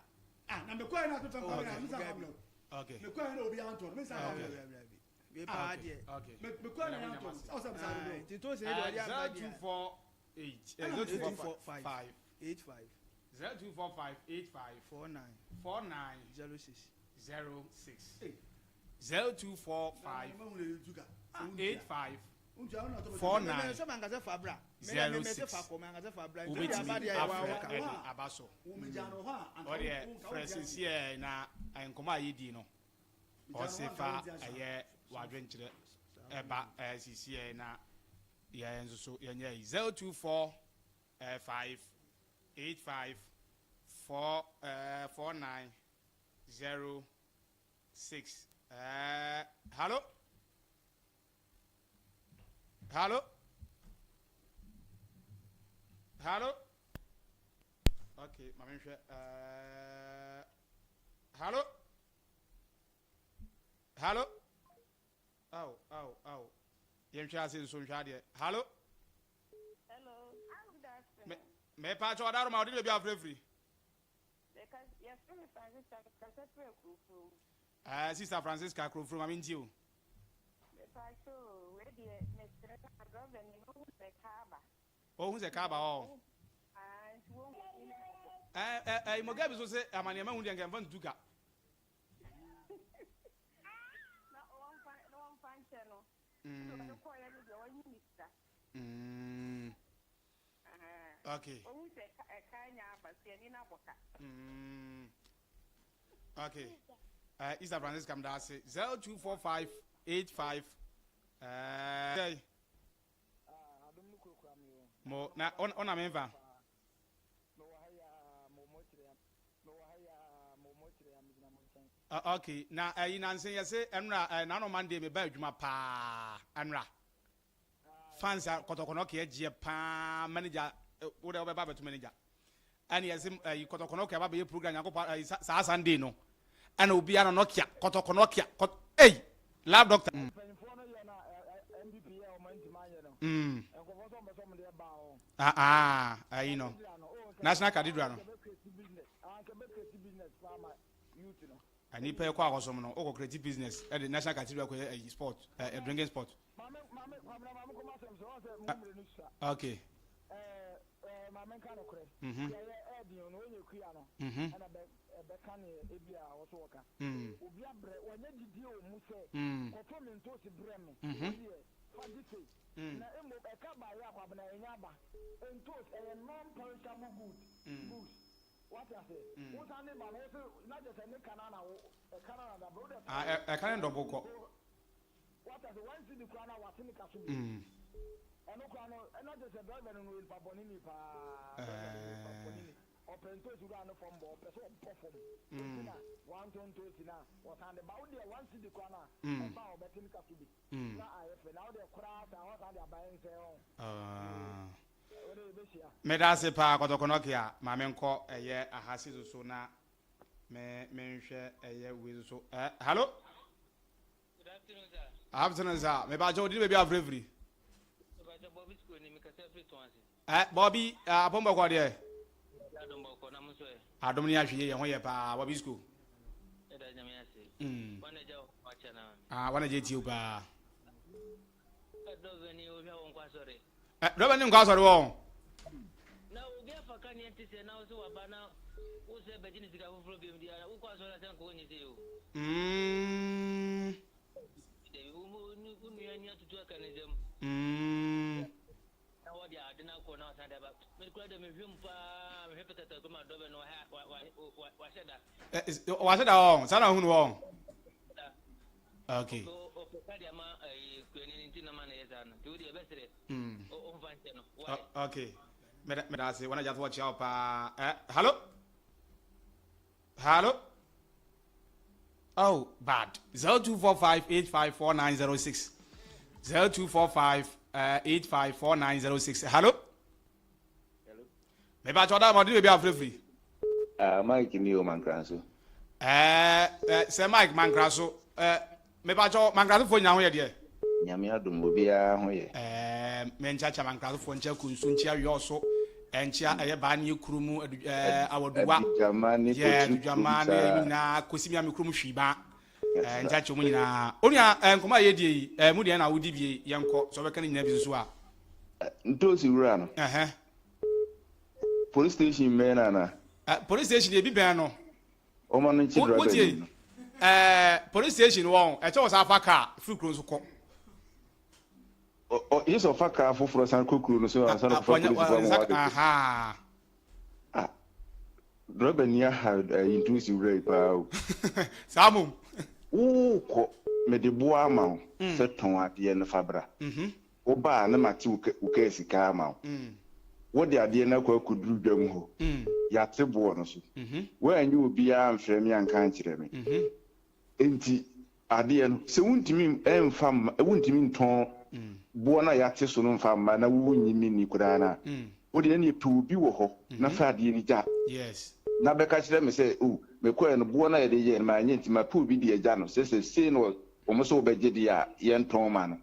Ah na mekɔ yɛ na ato fɛn kɔ na mesa fa bra o Okay. Mekɔ yɛ na obi antɔ no mesa fa bra o wei paa deɛ Okay. Mekɔ yɛ na antɔ no sɛ ɔsɛ mesa bra o nti ntoosi no deɛ ɔde aba deɛ 0248 0245 85 0245 85 49 49 06 06 0245 Na mahu na yɛtu ka sɛ wontua. 85 Wontua, wo na ɔtɔ bɛtɔ. 49 sɛ mankasɛ fa bra. 06 wobɛtumi afrɛ ɛde aba so. Ɔdeɛ frɛ sesiɛ na nkɔmɔ a yɛdie no ɔse fa ɛyɛ wadwenkyerɛ ɛba sesiɛ na yɛn nso so yɛnyɛ yi 024 5 85 4 49 0 6 hello Hallo? Hallo? Okay, ma menhwɛ. Uh, hallo? Hallo? Aw, aw, aw. Yɛnhwɛ ase nso nhwɛ adeɛ. Hallo? Hello, good afternoon. Me, me pa kyɛ ɔdaro ma ɔde baabi afrɛfiri. Yɛfrɛ me Francisca, mekasa firi Akurofurom. Eh, Sister Francisca Akurofurom, ma mentie o. Mepakyɛ o, wei deɛ mesrɛ na driver ni no ohu sɛ kaa ba. Ohu sɛ kaa ba ɔ. Ah, nti wɔn hu ni. Eh, eh, eh, imoga bi so sɛ amaneɛma hu deɛ nka mfa ntutu ka. Na wɔmfa na wɔmfa nkyɛ no. Mm. Ɔde kɔɔyɛ no deɛ wɔnyi ne sika. Mm. Okay. Ohu sɛ ɛka nya aba so ani na abɔ ka. Mm. Okay. Isa Francisca mda ase 0245 85 eh mo na ona me mfa. Okay, na ayi nansen yɛse ɛnora eh, na no Monday me ba adwuma paa ɛnora. Fans a kɔtɔkɔ no ɔkɛ gyeɛ paa manager wo dɛ wobɛba abɛto manager ɛne yɛse ɛyi kɔtɔkɔ no ɔkɛ aba bɛyɛ program nyankopɔn ɛyi saa Sunday no ɛna obiara no Nokia kɔtɔkɔ Nokia kɔt ei love doctor. Mpanyinfoɔ no yɛ na NPP yɛ wɔn antumi anyɛ no nkurɔfoɔ nso wɔn pɛ sɛ wɔn deɛ ba ho. Ah ah ɛyi no National Cathedral no. Anka bɛ create business paa ma youth no. Nipa ɛkɔ akɔsom no wokɔ create business ɛde National Cathedral kɔyɛ ɛyi sport ɛɛ drinking sport. Maame maame Kwabena maame kɔma asɛm sɛ wɔn sɛ mo mmiri no sua. Okay. Ɛɛ ɛɛ maame nka no korɛ. Mhm. Kuayɛ ɛɛdin o na wɔnyɛ kuya no. Mhm. Ɛna bɛ ɛbɛka ne ebi a wɔso wɔka. Mm. Obi abrɛ wɔnyɛ gyidie wɔ mu sɛ. Mm. Kɔtɔ mi ntoosi brɛ me. Mhm. Wo deɛ fa gye sei. Mm. Na mmom ɛka baayɛ a Kwabena ɛnyɛ aba. Ntoosi ɛyɛ non perishable good. Mm. Goods. Wate aseɛ. Mm. Wo san ne ba no wo se na kyerɛ sɛ ne ka no ara na wo ɛka no ara na da brɛ wo deɛ. Ah ɛ ɛka ne ndɔbo kɔ. Wate ase, one cedi koraa na wate ne ka so bio. Ɛno koraa no, na kyerɛ sɛ driver no no ɔyɛ nipa bɔne ni paa. Driver no yɛ nipa bɔne ni. Ɔpɛ ntoosi koraa ne fam bɔ, ɔpɛ sɛ ɔbɔ fam. Nti na wantɔ ntoosi no a, ɔsan de ba. Wo deɛ one cedi koraa no a, ɛba a ɔbɛte ne ka so bi. Na ayɛ fɛ. Na wo deɛ koraa saa, wasan de aba ɛnsɛe ɔn. Wo deɛ yɛbɛhyia. Meda ase paa Kɔtɔkɔnɔkea, ma menkɔ ɛyɛ ahase so so na me menhwɛ ɛyɛ wei so so. Eh, hallo? Good afternoon sir. Afternoon sir. Me ba kyɛw di baabi afrɛ firi. Me ba kyɛw Bobby school ni me kasa firi tɔn ase. Eh Bobby eh, apɔn bɔkɔ deɛ. Adom bɔkɔ na mo nso ɛ. Adom ni ahwe yɛ ho yɛ paa Bobby school. Ɛda nyame ase. Mm. Wɔn agya wɔ akyɛ na. Ah wɔn agya tie paa. Dɔbɛ ni ohwɛ wɔn kɔ asɔre. Eh dɔbɛ ni nkɔ asɔre wɔn. Na obi afa ka neɛ te sɛ na wo sɛ waba na wo sɛ bɛgye ne sika foforɔ biom deɛ wokɔ asɔre a sɛ nka wɔnyi sɛ o. Mm. Dabi wo wo nua ni atutu aka ne nsam. Mm. Na wɔde ade no akɔ na wasan de aba. Me kura de mehwɛ mu paa mehwɛ pɛtɛtɛ kɔ ma dɔbɛ no wahyɛ da. Eh, wahyɛ da wɔn saa na ohunu wɔn. Okay. Ɔpɛ ka de ama ɛyi kuani ne nti na ma na yɛ saa no nti wo deɛ ɛbɛsrɛ. Mm. Ɔmfa nkyɛ no. Why? Okay. Meda meda ase. Wɔn agya so wɔkyea wo paa. Eh, hello? Hello? Oh, bad. 0245854906. 0245 854906. Hello? Hello. Me ba choda mo di be afrefri. Ah, Mike ni o mankra so. Eh, eh, sɛ Mike mankra so. Eh, me ba cho mankra so fo nya ho ye de. Nyame adom obiara ho yɛ. Ɛɛ me nkyɛkyɛ mankrasofoɔ nkyɛ kunsu nkyia wiɔso nkyia ɛyɛ baa ne kuro mu adu ɛɛ awaduwa Adugyama ne yɛ Kotiri adugyama kurom ne ɛyi saa. nyinaa kosi mi a me kurom hwii ba Yes ɛɛ sir. nkyɛkyɛ wɔn nyinaa onua ɛɛ nkɔmɔ a yɛdie yi ɛɛ mu deɛ na wodi bie yɛn kɔ sɛ ɔbɛka ne nyinaa bi nso a. Ntoosi wura no. Ɛhɛn. Police station mmɛn no anaa? Ɛ police station ebi bɛn no. Wɔma no nkye driver Wotie ni no. ɛɛ police station wɔn ɛkyɛ wɔ saa fa car firi kuro nso kɔ. Ɔ ɔ gye sɛ ɔfa kaa foforɔ san kɔ kuro no so ansa na ɔkɔfa polisifoɔ ama wɔabɛgye. Ahaa. Ah, drɔba ni aha ayi ntoosi wura yi paa o. Saa mmom. Wokɔ, mede boɔ ama wo sɛ tɔn adeɛ no fa bra. Woba a na mate wo wo kaa sika ama wo. Wode adeɛ no akɔ akɔduru dwam hɔ, yɛate boɔ no so. Woannye obiara amfrɛ me anka ankyerɛ me. Enti adeɛ no, sɛ wontumi mfa mma, wontumi ntɔn boɔ no a yɛate so no mfa mma na wonnye me nni koraa no a, wo deɛ ɛnneɛ pɛ obi wɔ hɔ na fa adeɛ no gya na bɛka kyerɛ me sɛ, oh, mekɔeɛ no, boɔ no a yɛde yɛeɛ no, manyɛ nti mapɛ obi de agya no, sɛ sɛ sei na wɔn sɛ wobɛgye deɛ a, yɛntɔn ma no.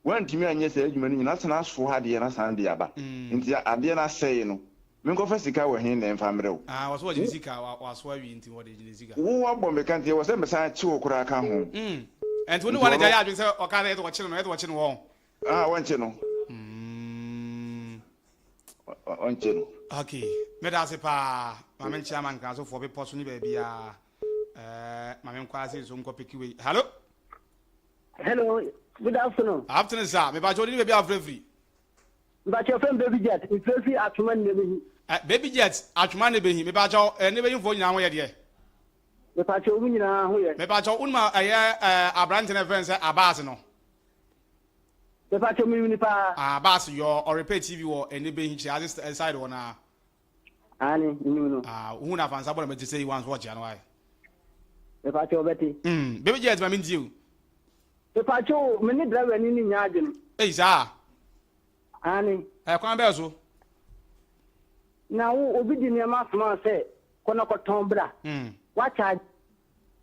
Woantumi anyɛ saa adwuma no nyinaa, asan asoa adeɛ no asan de aba. Nti adeɛ no asɛe no, Menkɔfa sika wɔ he na ɛmfa mmerɛ wo? Ah, wɔse wɔgye ne sika, wasoa awie nti wɔde gye ne sika. Wo woabɔ me ka nti ɛwɔ sɛ mesan kye wo koraa ka ho. Mm, ɛnti wo ne wɔn agya yɛ adwene sɛ ɔkaa sɛ ɛsɛ wɔkye no no, ɛsɛ wɔkye no wɔn? Ah, wɔnkye no. Mm. Wɔnkye no. Okay, meda ase paa. Ma menkyea Mankrasofoɔ bepɔ so ne baabiara. Eh, ma menkɔ ase nso nkɔ piki wei. Hello? Hello, good afternoon. Afternoon, sir. Mepa kyɛw, wode ne baabi a wofrɛ firi? Mpakyɛw fɛm baby jet mefrɛ fi atwoma nnebehi. Eh baby jet atwoma nnebehi mepakyɛw eh nnebehi foɔ nyinaa ho yɛ deɛ. Mepakyɛw ɔmo nyinaa ho yɛ. Mepakyɛw wonim a ɛyɛ eh abrante no yɛfrɛ no sɛ Abass no. Mepakyɛw menim no paa. Ah Abass yɔ ɔrepɛ TV wɔ nnebehi kyerɛ ase side hɔ no ara. Aane menim no. Ah wohu no afa nsa bɔ na mɛte sɛ yi wanso ɔkyea no why. Mepakyɛw ɔbɛte. Mm baby jet ma mentie o. Mepakyɛw me ne driver ni no nnya adwene. Ei saa. Aane. Ɛkwan bɛn so? Na wo, obi de nneɛma asoma wo sɛ kɔ na kɔtɔn bra. Woakyagye,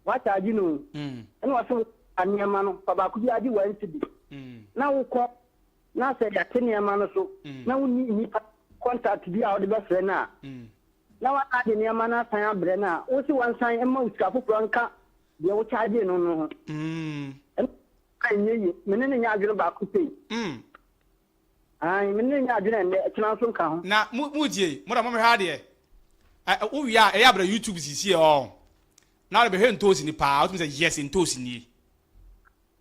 woakyagye no o. Ɛna ɔse wo fa nneɛma no, fa baako biara gye one cedi. Na wokɔ na sɛ yɛate nneɛma no so na wonni nnipa contact bi a wode bɛfrɛ no a, na woasan de nneɛma no asan abrɛ no a, wose wɔnsan mma wo sika foforɔ nka deɛ wokyagyee no no ho. Ɛno ɛnyɛ yie. Me ne no nyɛ adwene baako sei. Aane, me ne no nyɛ adwene ɛnnɛ, ɛkyena nso nka ho. Na mo mo tie, mo da mo mehwɛ adeɛ. Ɛ wo wie a ɛyɛ abira YouTube sisi ɛ ɔɔ. Na ɔde bɛhwɛ ntoosi ni paa, wotumi sɛ yes ntoosi nie.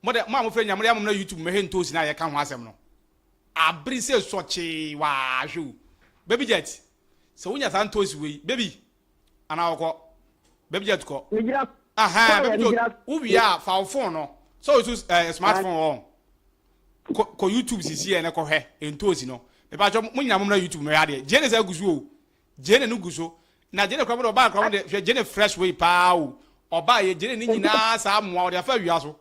Mo de mo a mo frɛ nyina mo de amom na YouTube mɛhwɛ ntoosi na yɛka ho asɛm no. Abiri sɛ sɔkyee waa hwɛ o. Baby jet, sɛ wonya saa ntoosi wei, baby anaa ɔkɔ. Baby jet kɔ. Megyina Ahaa, baby jet, wo wie a fa wo phone no. Sɛ o use eh, smartphone wɔn. Kɔ kɔ YouTube sisi ɛ na kɔhwɛ ntoosi no. Mepa kyɛw mo nyina mo mmra YouTube mɛhwɛ adeɛ. Gye ne sɛ agu so o. Gyeene no gu so. Na gyeene koraa mo de ɔbaa koraa mo de hwɛ gyeene fresh wei paa o. Ɔbaa yɛ gyeene ne nyinaa saa mmoa ɔde afa awia so.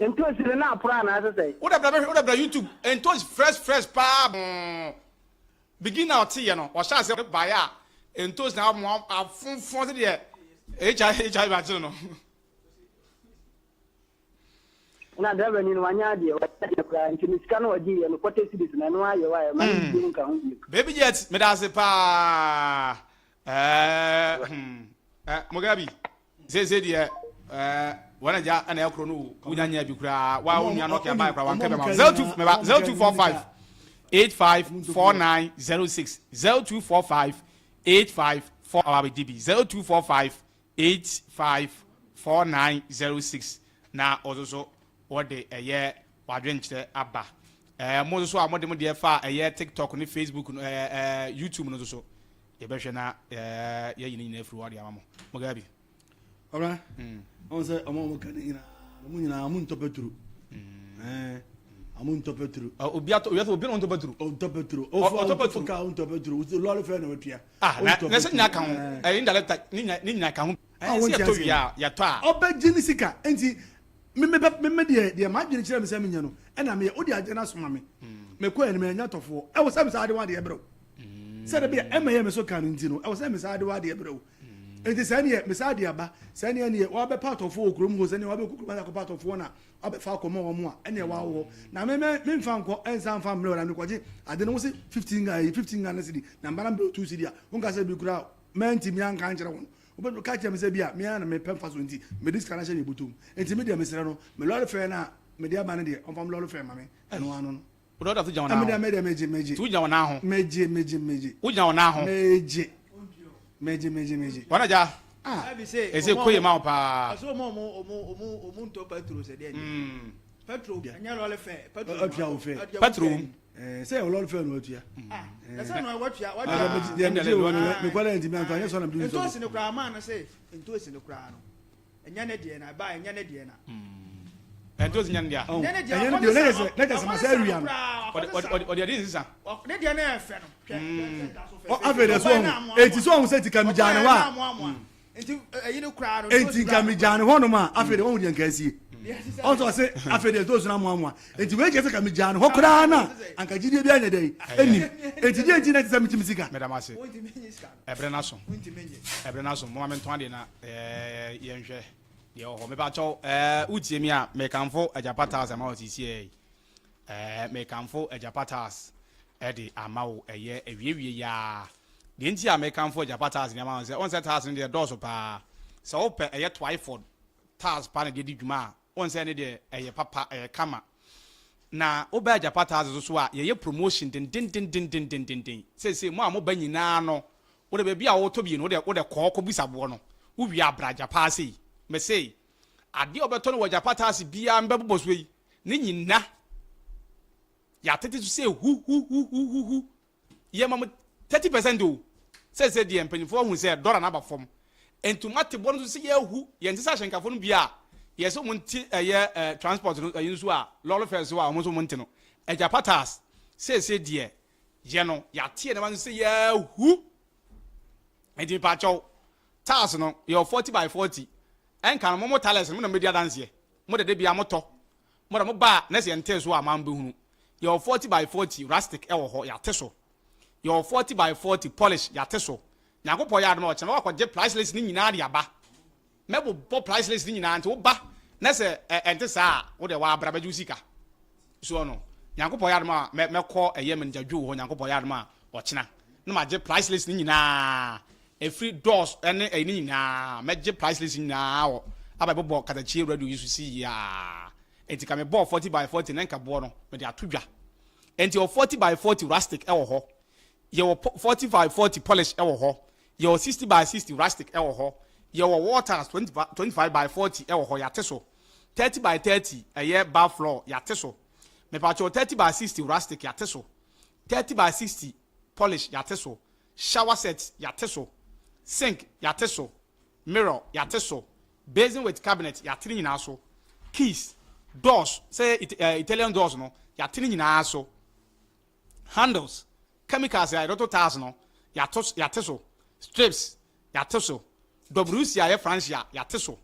Ntosi no na apora anaa sɛ sɛn? Wo de bra bɛhwɛ wo de bra YouTube ntosi fresh fresh paa boo. Beginner a ɔte yɛ no ɔhyɛ ase baeɛ a ntosi na amoa afonfon sɛ deɛ HIV HIV akyere no. Na driver ni no wanyɛ adeɛ, wanyɛ adeɛ koraa nti no sika no ɔgye yɛ no 40 cedis no ɛno ara yɛ wayɛ ma ne bio nka ho bio. Baby Jet meda ase paa ɛɛ hmm ɛ Mugabe seesei deɛ ɛɛ wɔn agya ɛna ɛkoro no o wonya nya bi koraa wa wo nua nɔkɛ abaayɛ koraa wanka bi ama 02 meba 0245 854906 0245 854 ɔba bi 0245 854906 na wo nso so wɔde ɛyɛ w'adwenkyerɛ aba. Ɛɛ mo nso so a mode mo deɛ fa ɛyɛ TikTok ne Facebook no ɛɛ ɛɛ YouTube no nso so yɛbɛhwɛ na ɛɛ yɛyi ne nyinaa afiri hɔ de ama mo. Mo gaa bi. Ɔbra, ɔn sɛ ɔmo a ɔmo ka ne nyinaa, ɔmo nyinaa ɔmo ntɔ petro. Ɛɛ, ɔmo ntɔ petro. Obi atɔ, obi atɔ, obi na ɔntɔ petro. Ɔntɔ petro. Ɔtɔ petro. Ɔfo kaa ɔntɔ petro. Lɔri fɛ na watua. Ah, na na sɛ nyinaa ka ho. Ɛyɛ indirect tax, ne nyinaa ne nyinaa ka ho. Ah, Ɛyɛ wɔn sɛ ti yɛtɔ ase wie a, yɛtɔ a. Ɔbɛgye ne sika. Nti me me me me deɛ deɛ m'adwene kyerɛ me sɛ menyɛ no ɛna meyɛ. Wode adeɛ no asoma me. Mekɔ yɛ no manya tɔfoɔ. Ɛwɔ sɛ mesan de w'adeɛ brɛ wo. Sɛ de bia ɛma yɛ me so ka no nti no, ɛwɔ sɛ mesan de w'adeɛ brɛ wo. Nti sɛ neɛ mesan de aba, sɛ neɛ neɛ wabɛpa atɔfoɔ wɔ kurom hɔ, sɛ neɛ wabɛkɔ kurom ase akɔpa atɔfoɔ na Wabɛfa akɔma wɔn a, ɛnneɛ wawo hɔ. Na me me memfa nkɔ nsa mfa mmerɛ wo na mekɔgye ade no wo se 15 Ghana yi 15 Ghana cedi na mba na mbrɛ wo 2 cedi a wonka sɛ bi koraa mantumi anka ankyerɛ wo no wobɛka kyerɛ me sɛ bi a me ara na mepɛ mfasoɔ nti mede sika no ahyɛ me bɔtɔ mu nti me deɛ mesrɛ no me lɔre fɛɛ no a mede aba no deɛ ɔmfa me lɔre fɛɛ ma me ɛno ano no. Wode ɔda so gyina wo nan ho. Ɛmi deɛ megye megye. Nti wogyina wo nan ho. Megye megye megye. Wogyina wo nan ho. Megye megye megye megye. Wɔn agya. Ah. Ese koye ma wo paa. Ɔsɛ ɔmo ɔmo ɔmo ɔmo ɔmo ntɔ petrol sɛ deɛ. Petrol ɛnyɛ lɔre fɛ. Petrol ɔtua wo fɛ. Petrol wom. Ɛɛ sɛ lɔre fɛ na ɔtua. Ah ɛsɛ na watua watua. Deɛ megye wɔ no mekɔ dɛ ntumi antɔ anyɛ sɔ na mede nsɔ. Ntoosi no koraa maa no se ntoosi no koraa no ɛnyɛ ne deɛ na ɛbaa ɛnyɛ ne deɛ na. Ntoosi nyɛ ne deɛ. Ɛnyɛ ne deɛ ɛnyɛ ne deɛ ne kyɛ ne kyɛ sɛ masa awia no. Ɔde ɛde nsesa. Ne deɛ no yɛ fɛ no. Afei deɛ so ɔho eti so ɔho sɛ tika megyaa ne hɔ a. Enti nka megyaa no hɔnom a, afei deɛ wahu deɛ nka asie. Ɔn sɛ ɔse afei deɛ ntoosi no amoamoa. Enti wei kyerɛ sɛ ka megyaa no hɔ koraa no a, anka gyidie biara nyɛ dɛn? Ɛnnim. Enti deɛ nti na ɛte sɛ megye me sika? Meda mo ase. Ɛberɛ no aso. Ɛberɛ no aso. Momma mentɔn adeɛ na yɛnhwɛ deɛ ɛwɔ hɔ. Mepa kyɛw, wotie me a, mekamfo Agyapa Tiles ama wo seesei yi. Ɛɛ, mekamfo Agyapa Tiles de ama wo ɛyɛ awiewie yi ara. Deɛ nti a mekamfo Agyapa Tiles de ama wo ne sɛ, wohu sɛ tiles no deɛ ɛdɔɔso pa ara. Sɛ wopɛ ɛyɛ Twyford tiles pa na de adi dwuma a, wohu sɛ ɛno deɛ ɛyɛ papa, ɛyɛ kama. Na woba Agyapa Tiles nso so a, yɛyɛ promotion dendendendendendenden. Seesei mo a moba nyinaa no, wo deɛ baabi a wotɔ bi no, wo deɛ wo deɛ kɔ kɔbisa boɔ no. Wowie a bra Agyapa ha sei. Mese, adeɛ a wobɛtɔ no wɔ Agyapa Tiles biara mebɛbobɔ so yi, ne nyina yɛatete so sɛ huhuhuhuhu yɛma mo 30% o sɛsɛ deɛ mpanyinfoɔ ahu sɛ dɔla no aba fam nti mo ate bɔ no so sɛ yɛahu yɛn te sɛ ahyɛnkafoɔ no bi a yɛ sɛ wɔn nte ɛyɛ ɛ transport no ɛyi nso a lɔre fɛ so a wɔn nso wɔn nte no agya patas sɛsɛ deɛ yɛ no yɛate yɛn nneɛma so sɛ yɛahu nti mipaakyɛw tiles no yɛwɔ 40 by 40 ɛnka no mo mo tiles no mo na mo bɛdi adanseɛ Mo de da biara mo tɔ. Mo de mo ba a na sɛ yɛntee so a mo bɛhunu. Yɛwɔ 40 by 40 rustic wɔ hɔ, yɛate so. Yɛwɔ 40 by 40 polish, yɛate so. Nyankopɔn yɛ adom a ɔkyena mɛkɔ akɔgye price list no nyinaa de aba. Mɛbobɔ price list no nyinaa nti wo ba na sɛ ɛnte saa a wo deɛ waa bra bɛgye wo sika. So ɔno. Nyankopɔn yɛ adom a mɛkɔ ɛyɛ manager Joe hɔ Nyankopɔn yɛ adom a ɔkyena na magye price list no nyinaa ɛfiri doors ɛne ɛyi no nyinaa mɛgye price list no nyinaa wɔ aba bɛbɔ katakyie radio yi so si yiaa enti ka mebɔɔ 40 by 40 na nka boɔ no mede ato dwa enti wɔ 40 by 40 rustic ɛwɔ hɔ yɛwɔ 40 by 40 polish ɛwɔ hɔ yɛwɔ 60 by 60 rustic ɛwɔ hɔ yɛwɔ wall tiles 25 by 40 ɛwɔ hɔ yɛate so 30 by 30 ɛyɛ bar floor yɛate so mepakyɛw 30 by 60 rustic yɛate so 30 by 60 polish yɛate so shower set yɛate so sink yɛate so mirror yɛate so basin with cabinet yɛate ne nyinaa so keys doors sɛ Italian doors no yɛate ne nyinaa so handles chemicals a yɛde to tiles no yɛato yɛate so strips yɛate so WC a yɛ Francia yɛate so.